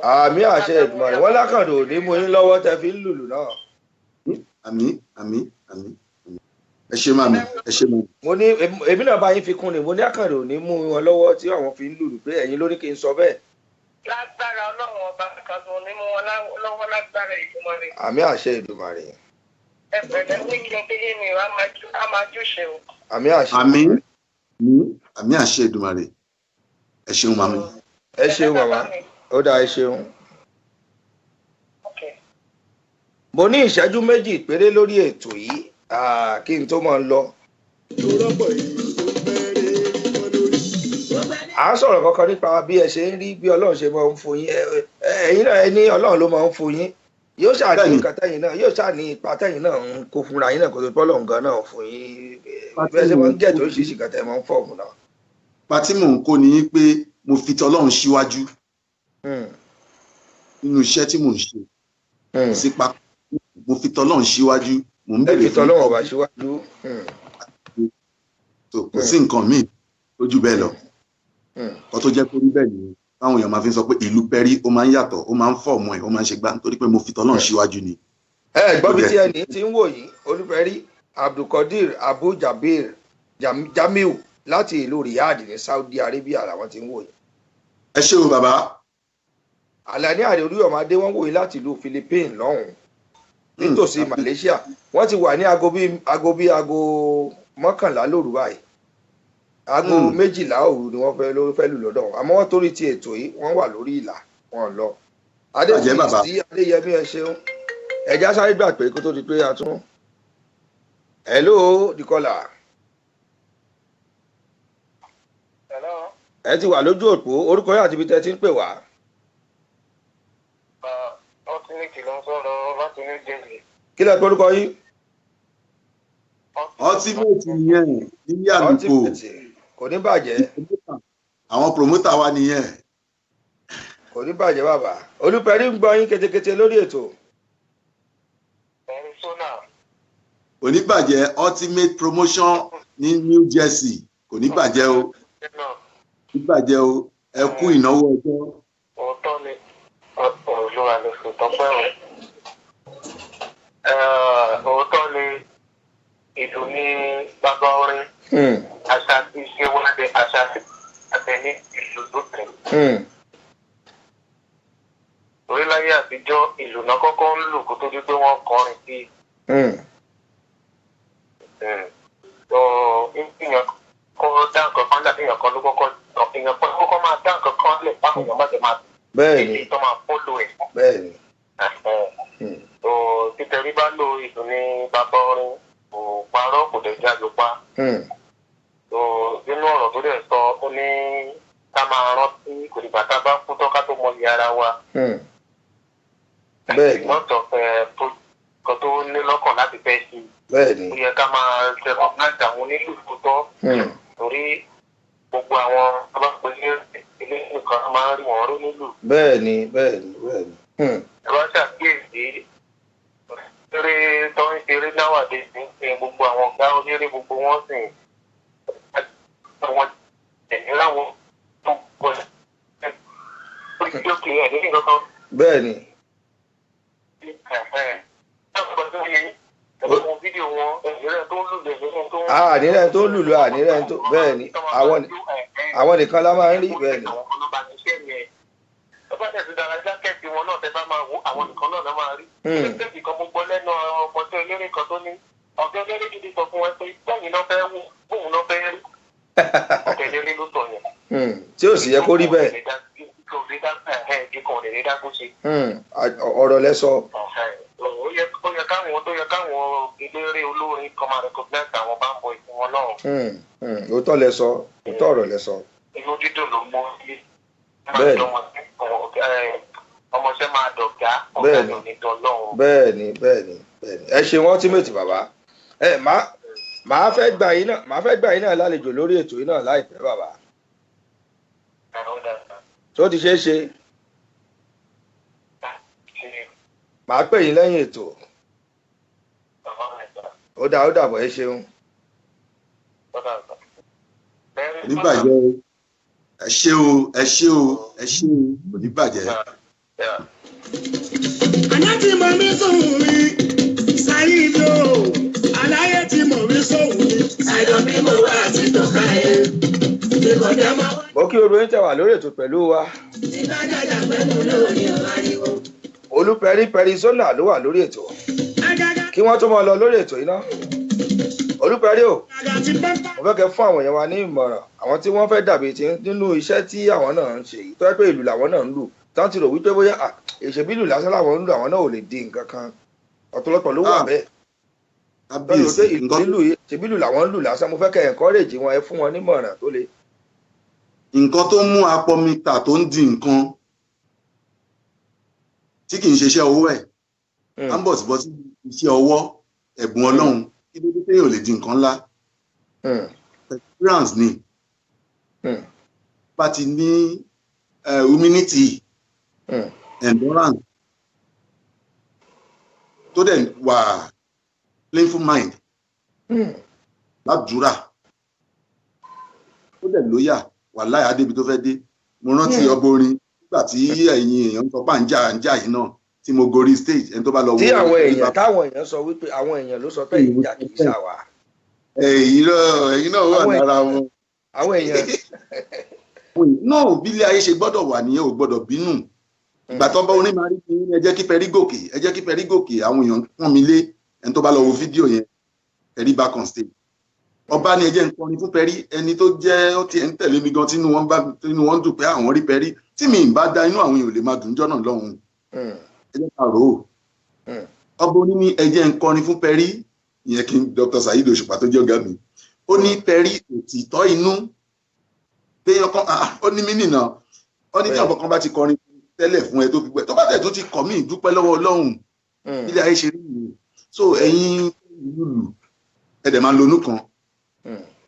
Àmín àṣẹ Èdùmàrè. Wọ́n lákàndò ò ní mú yín lọ́wọ́ tẹ́ fi ń lùlù náà. Àmín, àmín, àmín, àmín. Ẹ ṣé màmí, ẹ ṣé màmí. Mo ní èmi náà bá yín fi kún ni, mo ní àkàndò ò ní mú wọn lọ́wọ́ tí àwọn fi ń lùlù, pé ẹ̀yin ló ní kí n sọ bẹ́ẹ̀. Lágbára Ọlọ́run ọba kan tó ní mú wọn lọ́wọ́ lágbára Èdùmàrè. Àmín àṣẹ Èdùmàrè. Ẹ pẹ̀lẹ́, ní kí n pé yé mi o, á máa júṣe o. Àmín àṣẹ. Àmín, àmín àṣẹ Èdùmàrè. Ẹ ṣeun, màmí. Ẹ ṣeun, màmá. Ó dáa, ẹ ṣeun. Okay. Mo ní ìṣẹ́jú 2 péré lórí ètò yìí, kí n tó máa ń lọ. À ń sọ̀rọ̀ kankan nípa bí ẹ ṣe ń rí bí Ọlọ́run ṣe máa ń fún yín. Ẹ̀yin náà, ẹ ní Ọlọ́run ló máa ń fún yín. Yóò ṣáà ní nǹkan tẹ́yìn náà, yóò ṣáà ní ipa tẹ́yìn náà ń kó fúnra yín náà kó tó bọ́lọ̀ nǹkan náà fún yín. Bí ẹ ṣe máa ń gẹ̀ẹ́tì oríṣiríṣi nǹkan tẹ́ ẹ máa ń fọ̀ọ̀mù náà. Ipa tí mò ń kó ni pé mo fi tọlọ́run síwájú nínú iṣẹ́ tí mò ń ṣe. Sípa mo fi tọlọ́run síwájú, mò ń Ẹ béèrè fi tọ́lọ́run ọba síwájú. So, kò sí nǹkan míì tó jù bẹ́ẹ̀ lọ. Kó tó jẹ́ kó rí bẹ́ẹ̀ nìyẹn táwọn èèyàn máa fi ń sọ pé ìlú Pẹ́rí ó máa ń yàtọ̀, ó máa ń fọ̀ọ̀mù ẹ̀, ó máa ń ṣe gbá, nítorí pé mo fi tọlọ́run síwájú ni. Ẹ gbọ́ bí tí ẹnì tí ń wò yìí, Olúfẹ́rí Abdulkadir Abu Jabir Jamiu láti ìlú Riyadh ní Saudi Arabia làwọn tí ń wò yìí. Ẹ ṣé o, bàbá. Àlàní Àrè Oríyọ̀mádé, wọ́n wò yìí láti ìlú Philippines lọ́hùn-ún nítòsí Malaysia. Wọ́n ti wà ní aago bí 11 lóru báyìí. Aago 12 òru ni wọ́n fẹ́ ló fẹ́ lù lọ́dọ̀ wọn, àmọ́ wọ́n torí ti ètò yìí, wọ́n wà lórí ìlà wọn lọ. Bàjẹ́, bàbá. Adébíyí Adéyẹmí, ẹ ṣeun. Ẹja sáré gbà pé kó tó di pé a tún. Hello, Dikola. Hello. Ẹ ti wà lójú òpó. Orúkọ yóò àti ibi tẹ́ ti ń pè wá. Ultimate ló ń sọ̀rọ̀ láti New Jersey. Kí lẹ pé orúkọ yín? Ultimate nìyẹn nílé àlùkò. Ultimate, kò ní bàjẹ́. Àwọn promoter wa nìyẹn. Kò ní bàjẹ́, bàbá. Olúpẹ̀rí ń gbọ́ yín ketekete lórí ètò. Arizona. Kò ní bàjẹ́. Ultimate Promotion ní New Jersey, kò ní bàjẹ́ o, Náà kò ní bàjẹ́ o. Ẹ kú ìnáwó ọjọ́. Òótọ́ ni, Olúwa ló fi tọ́pẹ́ o. Òótọ́ ni, ìlú ní bàbá orin, àṣà tí ṣe wáde, àṣà tí àtẹ ní ìlú tó tẹ̀. Orí láyé àtijọ́, ìlú náà kọ́kọ́ ń lù kó tó di pé wọ́n kọrin sí i. Tó èèyàn kọ́ dá nǹkan kan lẹ̀, èèyàn kan ló kọ́kọ́, èèyàn kan ló kọ́kọ́ máa dá nǹkan kan lẹ̀ báwọn èèyàn bá ti máa Bẹ́ẹ̀ ni. tó máa follow ẹ̀. Bẹ́ẹ̀ ni. Tó títẹrí bá lo ìlú ní bàbá orin, kò parọ́, kò dẹ̀ jáde pa. Tó nínú ọ̀rọ̀ tó dẹ̀ sọ, ó ní ká máa rántí, kò dìgbà tá a bá kú tán ká tó mọ iye ara wa. Bẹ́ẹ̀ ni. Not of tó kan tó ní lọ́kàn láti fẹ́ ṣe. Bẹ́ẹ̀ ni. Ó yẹ ká máa recognize àwọn onílù tó tọ́, torí gbogbo àwọn tó bá pè ní ilé nìkan máa ń rí wọn rí nílù. Bẹ́ẹ̀ ni, bẹ́ẹ̀ ni, bẹ́ẹ̀ ni. Ẹ bá ṣàkíyèsí eré tó ń ṣeré náwàdé ní gbogbo àwọn ọ̀gá oníré, gbogbo wọn sì àwọn ẹ̀mí láwọn tó gbọ́ orí jókè ẹ̀ ní nǹkan. Bẹ́ẹ̀ ni. Ẹ̀fọ́ fídíò wọn, ẹ̀rẹ́ tó ń lùlù, ẹ̀rẹ́ tó ń. Ànírẹ́ tó ń lùlù, ànírẹ́ tó, bẹ́ẹ̀ ni, àwọn nìkan la máa ń rí, bẹ́ẹ̀ ni. Àwọn kan ló bá ṣiṣẹ́ yẹn. Tó bá tẹ̀sí dára, jákẹ́ẹ̀tì wọn náà, tẹ bá máa wo, àwọn nìkan náà lọ́ máa rí. Jákẹ́ẹ̀tì kan mo gbọ́ lẹ́nu ọmọdé eléré kan tó ní ọ̀gá eléré gidi sọ fún wọn pé bẹ́yìn náà fẹ́ wò, bóun náà fẹ́ rí. Ọ̀gá eléré ló sọ yẹn. Tí ò sì yẹ kó rí bẹ́ẹ̀. Kíkan ò lè dá kó ṣe. Ọ̀rọ̀ lẹ sọ. Ó yẹ káwọn tó yẹ káwọn eléré olórin kan máa recognize àwọn band boys wọn náà. Òótọ́ lẹ sọ, òótọ́ ọ̀rọ̀ lẹ sọ. Inú dídùn ló mú ilé. Bẹ́ẹ̀ ni. Ọmọọṣẹ́ máa dọ̀gá, ọ̀gá Bẹ́ẹ̀ ni. ló ní dọ̀lọ́run. Bẹ́ẹ̀ ni, bẹ́ẹ̀ ni, bẹ́ẹ̀ ni. Ẹ ṣeun, Ultimate bàbá. Ẹ má màá fẹ́ gbà yín náà, màá fẹ́ gbà yín náà lálejò lórí ètò yìí náà láìpẹ́, bàbá. Tó ti ṣeé ṣe, màá pè yín lẹ́yìn ètò. Ó dà, ó dàbọ̀, ẹ ṣeun. Kò ní bàjẹ́ o. Ẹ ṣé o, ẹ ṣé o, ẹ ṣé o. Kò ní bàjẹ́. Àná tí mo mi sóhun mi, Saheed o, aláyé tí mo mi sóhun mi. Ṣàìdọ̀ bí mo wà àti tọ́ka ẹ̀. Ìkọ̀dá máa wá. Mo kí gbogbo yín tẹ́ wà lórí ètò pẹ̀lú wa. Tí bá dàgbà pẹ́ mú lórí ọ̀rọ̀ ariwo. Olúpẹ̀rí Perizona ló wà lórí ètò. Agaga Kí wọ́n tó máa lọ lórí ètò yìí ná, Olúpẹ̀rí o, mo fẹ́ kẹ́ fún àwọn èèyàn wa ní ìmọ̀ràn, àwọn tí wọ́n fẹ́ dàbí ti nínú iṣẹ́ tí àwọn náà ń ṣe yìí, tó jẹ́ pé ìlù làwọn náà ń lù, tán ti rò wípé bóyá ìṣèbí ìlù lásán làwọn ń lù, àwọn náà ò lè di nǹkan kan. Ọ̀pọ̀lọpọ̀ ló wà bẹ́ẹ̀. Kábíyèsí. Ìṣèbí ìlù làwọn ń lù lásán. Mo fẹ́ kẹ́ encourage wọn, ẹ fún wọn nímọ̀ràn tó le. Nǹkan tó ń mú apọmita tó ń di nǹkan tí kì í ṣe iṣẹ́ ọwọ́ ẹ̀, á ń bọ̀ sí bọ́ sí iṣẹ́ ọwọ́, ẹ̀bùn Ọlọ́run, kí ló dé téèyàn ò lè di nǹkan ńlá? Perseverance ni. Bá ti ní humility, endurance, tó dẹ̀ wà playful mind, ládùúrà, tó dẹ̀ lóyà wà láyà débi tó fẹ́ dé. Mo rántí ọba orin nígbà tí ẹ̀yin èèyàn ń sọ pé à ń jà yìí náà tí mo gorí stage, ẹni tó bá lọ wo Tí àwọn èèyàn, táwọn èèyàn sọ wípé àwọn èèyàn ló sọ pé ìjà kì í ṣàwà. Ẹ̀yin náà, ẹ̀yin náà wà lára wọn. Àwọn èèyàn. Náà bí ilé ayé ṣe gbọ́dọ̀ wà nìyẹn, ò gbọ́dọ̀ bínú. Ìgbà tó bá orin máa rí ní, "Ẹ jẹ́ kí Pẹ̀rí gòkè, ẹ jẹ́ kí Pẹ̀rí gòkè," àwọn èèyàn pọ́n mi lé. Ẹni tó bá lọ wo fídíò yẹn, Pẹ̀rí back on stage, ọba ni, "Ẹ jẹ́ n kọrin fún Pẹ̀rí." Ẹni tó jẹ́ ó tiẹ̀ ń tẹ̀lé mi gan, tínú wọn bá, tínú wọn dùn pé àwọn rí Pẹ̀rí. Tí mi ì bá da, inú àwọn èèyàn ò lè máa dùn jọ́nà lọ́hùn. Ẹ jẹ́ ká rò ó. Ọba oní ní, "Ẹ jẹ́ n kọrin fún Pẹ̀rí." Ìyẹn kí n Dr. Saheed Òṣùpá tó jẹ́ ọ̀gá mi. Ó ní Pẹ̀rí òtítọ́ inú téèyàn kan, ó ní mí nìna. Ó ní tí àwọn kan bá ti kọrin tẹ́lẹ̀ fún ẹ tó fi gbẹ, tó bá tẹ̀ tó ti kọ̀ mí, ìdúpẹ́ lọ́wọ́ Ọlọ́run. Ilé ayé ṣe rí nìyẹn. So ẹ̀yin lùlù, ẹ dẹ̀ máa lonú kan.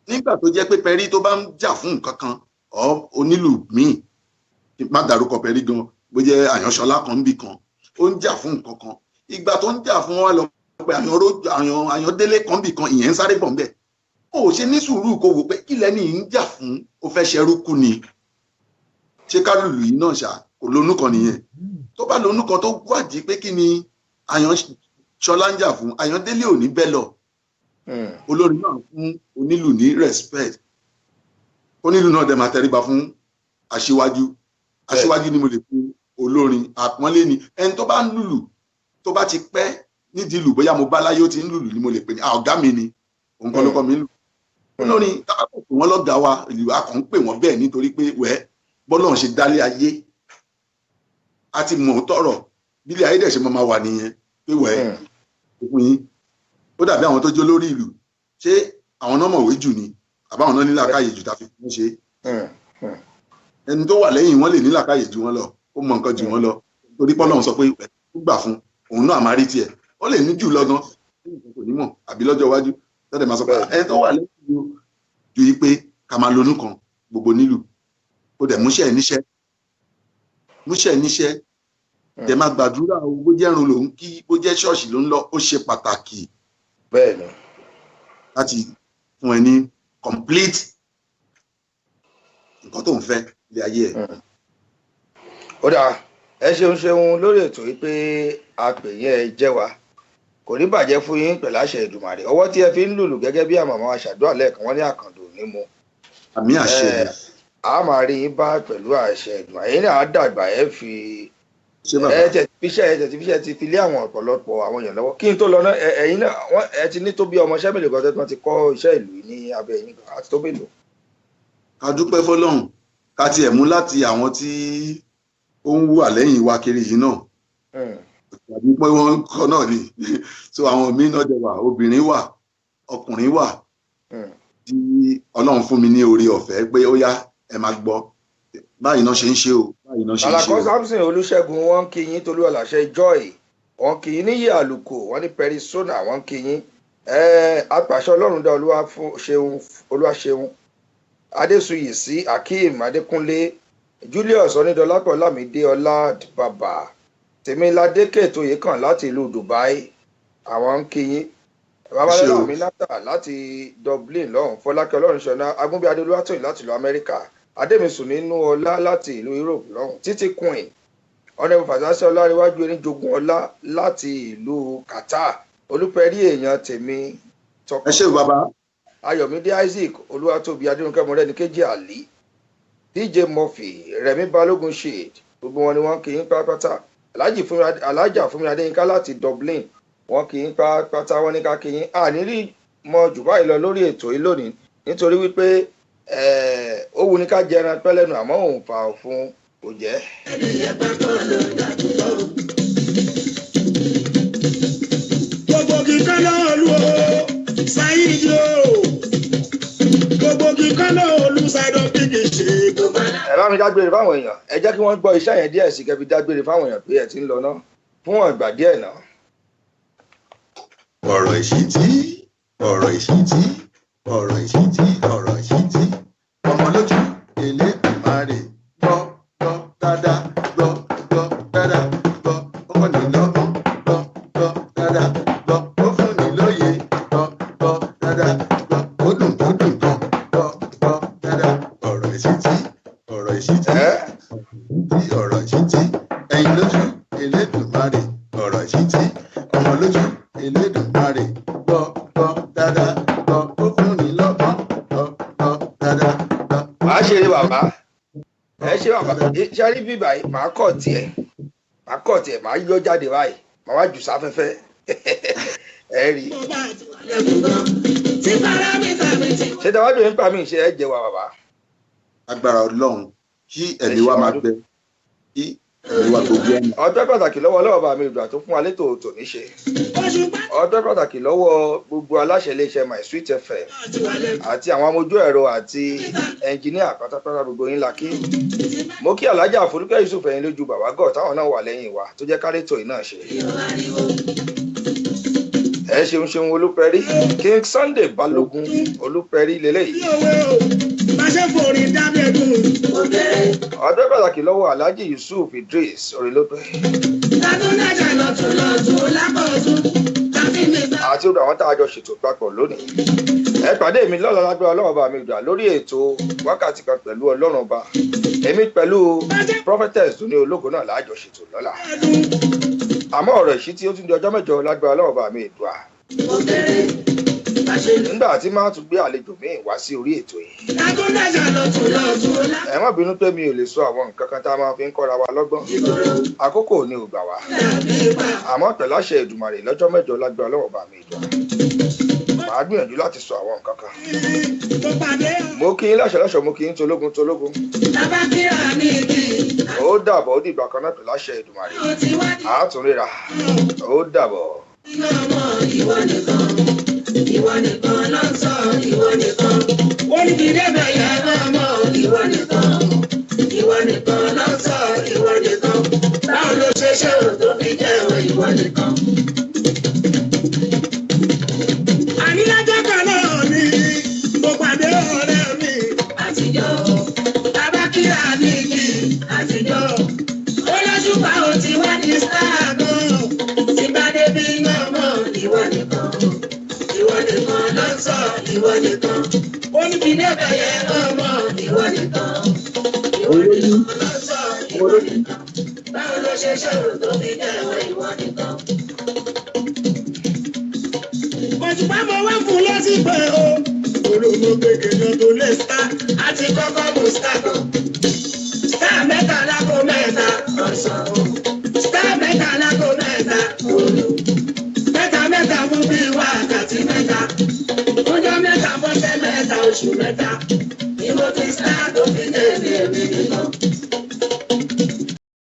Nígbà tó jẹ́ pé Pẹ̀rí tó bá ń jà fún nǹkan kan, ọ onílù míì, má dárúkọ Pẹ̀rí gan, bó jẹ́ Àyànṣọlá kan níbì kan, ó ń jà fún nǹkan kan, ìgbà tó ń jà fún wa lọ pé Àyàndélé kan níbì kan, ìyẹn ń sáré bọ̀ ńbẹ̀. Ó ṣe ní sùúrù kó wò pé kí lẹ́ni yìí ń jà fún, ó fẹ́ ṣerú kú ni, ṣé ká lùlù yìí náà ṣá? Kò lónú kan nìyẹn. Tó bá lónú kan, tó wádìí pé kí ni Àyànṣọlá ń jà fún, Àyàndélé ò ní bẹ́ lọ. Olórin náà fún onílù ní respect, onílù náà dẹ̀ máa tẹríba fún aṣíwájú. Aṣíwájú ni mo lè fún olórin, àpọ́nlé ni. Ẹni tó bá ń lùlù, tó bá ti pẹ́ nídìí ìlù, bóyá mo bá láyé ó ti ń lùlù ni mo lè pè ní ọ̀gá mi ni. Òun kọ́ ló kọ́ mi ń lù. Olórin tábà kò pè wọ́n lọ́gàá wa, ìlú akàn ń pè wọ́n bẹ́ẹ̀ nítorí pé wẹ́ bọ́lọ́run ṣe dálé ayé, a ti mọ̀ tọ̀rọ̀ bílẹ̀ ayé dẹ̀ ṣe máa wà nìyẹn pé wẹ́ fún yín. Ó dàbí àwọn tó jó lórí ìlú, ṣé àwọn náà mọ̀wé jù ni, àbáwọn náà nílàkàyè jù tá fi fún ṣe? Ẹni tó wà lẹ́yìn wọn lè nílàkàyè jù wọn lọ, ó mọ nǹkan jù wọn lọ, torí pọ́lọ́run sọ pé ó gbà fún òun náà, máa rí tiẹ̀, ó lè ní jù lọ gan, kò ní mọ̀, àbí lọ́jọ́ iwájú tọ́lẹ̀ máa sọ pé ẹni tó wà lẹ́yìn ju yí pé ká máa lonú kan gbogbo nílùú. Ó dẹ̀ múṣẹ́ níṣẹ́, múṣẹ́ níṣẹ́, dẹ̀ máa gbàdúrà o. Bó jẹ́ irun lòún kí, bó jẹ́ ṣọ́ọ̀ṣì ló ń lọ, ó ṣe pàtàkì láti fún ẹ ní complete nǹkan tó ń fẹ́ ilé ayé ẹ̀. Ó dáa, ẹ ṣeun ṣeun lórí ètò yìí pé a pè yín, ẹ jẹ́ wa. Kò ní bàjẹ́ fún yín pẹ̀lú àṣẹ Èdùmàrè. Ọwọ́ tí ẹ fi ń lùlù, gẹ́gẹ́ bí àmàmà wa ṣàdúrà lẹ́ẹ̀kan, wọ́n ní àkàndò ní mu. Àmì àṣẹ. A máa rí yín bá pẹ̀lú àṣẹ Èdùmàrè. Yín náà á dàgbà, ẹ fi ẹ tẹ̀ fiṣẹ́, ẹ tẹ̀ fiṣẹ́ ti fi lé àwọn ọ̀pọ̀lọpọ̀ àwọn èèyàn lọ́wọ́. Kí n tó lọ náà, ẹ̀yin náà, wọ́n ẹ ti ní tó bí ọmọọṣẹ́ mélòó kan tó ti kọ́ iṣẹ́ ìlú ní abẹ́ yín gan, àti tó mélòó? Ká dúpẹ́ fọlọ́run, ká tiẹ̀ mú láti àwọn tí ó ń wà lẹ́yìn wa kiri yìí náà, tàbí pé wọ́n ń kọ́ náà ni. So àwọn míín náà jẹ wà, obìnrin wà, ọkùnrin wà, tí Ọlọ́run fún mi ní oore ọ̀fẹ́ pé ó yá, ẹ máa gbọ́, báyìí náà ṣe ń ṣe o, báyìí náà ṣe ń ṣe Àlàkọ́ o. Samson Olúṣẹ́gun, wọ́n ń kí yín. Tolú Àlàṣẹ Joy, wọ́n kí yín. Níyì Àlùkò, wọ́n ní Perisona, wọ́n kí yín. Apàṣẹ Ọlọ́run dá Olúwa fún ṣeun, Olúwa ṣeun. Adésuyì sí Akeem Adékúnlé, Julius Onídọ́lápọ̀, Ọlámídé Ọlá, Bàbá Tèmiládé Kètòyè kan láti ìlú Dubai, àwọn ń kí yín. Babalọlá Ṣé o. Aminata láti Dublin lọ́hùn, Fọlákẹ́ Ọlọ́runṣọ́nà, Agúnbíadé Olúwatóyìn láti ìlú Amẹ́ríkà, Adémísùn nínú ọlá láti ìlú Europe lọ́hùn, Títí Queen ọ̀nẹ́bù, Fàṣásẹ́ Ọláríwájú, Eníjogún Ọlá láti ìlú Qatar, Olúpẹ̀rí èèyàn tèmi Ẹ tọkàn. ṣé o, bàbá. Ayọ̀mídé Isaac Olúwatóbi, Adérónkẹ́ Mọ́rẹ́nikejì, Àlí DJ Murphy, Rẹ̀mí Balógun Shade, gbogbo wọn ni wọ́n kì í pátápátá. Alájà Fúnmi Adéyínká láti Dublin, wọ́n kì í pátápátá, wọ́n ní ká kí yín. Àní rí. mọ jù báyìí lọ lórí ètò yìí lónìí, nítorí wípé ó wù ní ká jẹran pẹ́ lẹ́nu, àmọ́ òun fà fún kò jẹ́. Gbogbo kíkọ́ náà lù ó Saheed o, gbogbo kíkọ́ náà olú Saheed kìkì ṣe gbogbo. Ẹ bá mi dágbére fáwọn èèyàn, ẹ jẹ́ kí wọ́n gbọ́ iṣẹ́ yẹn díẹ̀ sí kẹfì dágbére fáwọn èèyàn pé ẹ ti ń lọ náà fún ìgbà díẹ̀ náà. Ọ̀rọ̀ ìṣítí, ọ̀rọ̀ ìṣítí, ọ̀rọ̀ ìṣítí, ọ̀rọ̀ ìṣítí, ọmọ lójú Elédùmarè, gbọ́ gbọ́ dáadáa, gbọ́ gbọ́ dáadáa, gbọ́ ọkọ ní lọ́gbọ́n, gbọ́ gbọ́ dáadáa, gbọ́ ó fún ní lóye, gbọ́ gbọ́ dáadáa, gbọ́ ó dùn ó dùn gan, gbọ́ gbọ́ dáadáa, ọ̀rọ̀ ìṣítí, ọ̀rọ̀ ìṣítí, ọ̀rọ̀ ìṣítí, ẹ̀yin lójú Elédùmarè, ọ̀rọ̀ ìṣítí, ọmọ lójú Elédùmarè, gbọ́ gbọ́ dáadáa, gbọ́ ó fún ní lọ́gbọ́n, gbọ́ gbọ́ dáadáa, gbọ́. Màá ṣe é bàbá, ẹ ṣe bàbá ṣe rí bíbà yìí, màá kọ̀ tiẹ̀, màá kọ̀ tiẹ̀, màá yọ jáde báyìí, màá wá jù sáfẹ́fẹ́, ẹ rí. Ṣé tàwádìí ń pa mí ṣe ẹ jẹ wa bàbá? Agbára Ọlọ́run, kí ẹ̀mí wa máa gbẹ, kí ẹ̀mí wa gbogbo ẹ̀mí. Ọpẹ́ pàtàkì lọ́wọ́ ọlọ́wọ́ bá mi ìgbà tó fún wa létò tòní ṣe. Ọpẹ́ pàtàkì lọ́wọ́ gbogbo aláṣẹ iléeṣẹ́ My Sweet FM àti àwọn amójú ẹ̀rọ àti ẹnjìníà pátápátá, gbogbo yín la kí. Mo kí Alhaja Àfolúkẹ́ Yusuf ẹ̀yin lójú bàbá gọ̀ táwọn náà wà lẹ́yìn wa tó jẹ́ kárétò yìí náà ṣe. Ẹ ṣeun ṣeun Olúpẹ̀rí King Sunday Balógun Olúpẹ̀rí lélẹ́yìí. Ọpẹ́ pàtàkì lọ́wọ́ Alhaji Yusuf Idris Orílọ́pẹ́ àti odò àwọn tá a jọ ṣètò papọ̀ lónìí. Ẹ pàdé mi lọ́la lágbára Ọlọ́run ọba mi ìgbà lórí ètò wákàtí kan pẹ̀lú Ọlọ́run ọba. Èmi pẹ̀lú Prophetess Dúní Ológo náà láàjọ ṣètò lọ́la. Àmọ́ ọ̀rọ̀ ìṣítí ó tún di ọjọ́ mẹ́jọ lágbára Ọlọ́run ọba mi ìdùà. Nígbà tí máa tún gbé àlejò míì wá sí orí ètò yìí. Ẹ má bínú pé mi ò lè sọ àwọn nǹkan kan tá a máa fi ń kọ́ra wa lọ́gbọ́n. Àkókò ni ò gbà wá. Àmọ́ pẹ̀lú àṣẹ Èdùmàrè lọ́jọ́ mẹ́jọ lágbára Ọlọ́run ọba mi ìdùà. Màá gbìyànjú láti sọ àwọn nǹkan kan. Mo kí yín láṣọ láṣọ, mo kí yín tológun tológun. Ó dàbọ̀, ó dìgbà kan náà pẹ̀lú àṣẹ Èdùmàrè. Àá tún ríra. Ó dàbọ̀. Ìwọ nìkan, ìwọ nìkan ló ń sọ, ìwọ nìkan. Ó ní kí débẹ̀ yẹn náà mọ̀, ìwọ nìkan. Ìwọ nìkan ló ń sọ, ìwọ nìkan. Báwo ló ṣe ṣe ò tó fi jẹ́ o, ìwọ nìkan? Àní lájọ́ kan náà ni mo pàdé ọ̀rẹ́ mi. Àtijọ́, bàbá kíra ní igi àtijọ́. Ó lọ́ṣùpá ò ti wá ní sáà gan. Tí bá débi náà mọ̀, ìwọ nìkan. Ìwọ nìkan ló ń sọ, ìwọ nìkan. Ó ní kí débẹ̀ yẹn náà mọ̀, ìwọ nìkan. Ìwọ nìkan ló ń sọ, ìwọ nìkan. Báwo ló ṣe ṣe ò tó fi jẹ́ ìwọ, ìwọ nìkan? Òṣùpá mo wá fún lọ́sí pé o. Olóòmọ kékeré tó lè sá. Àti kọ́kọ́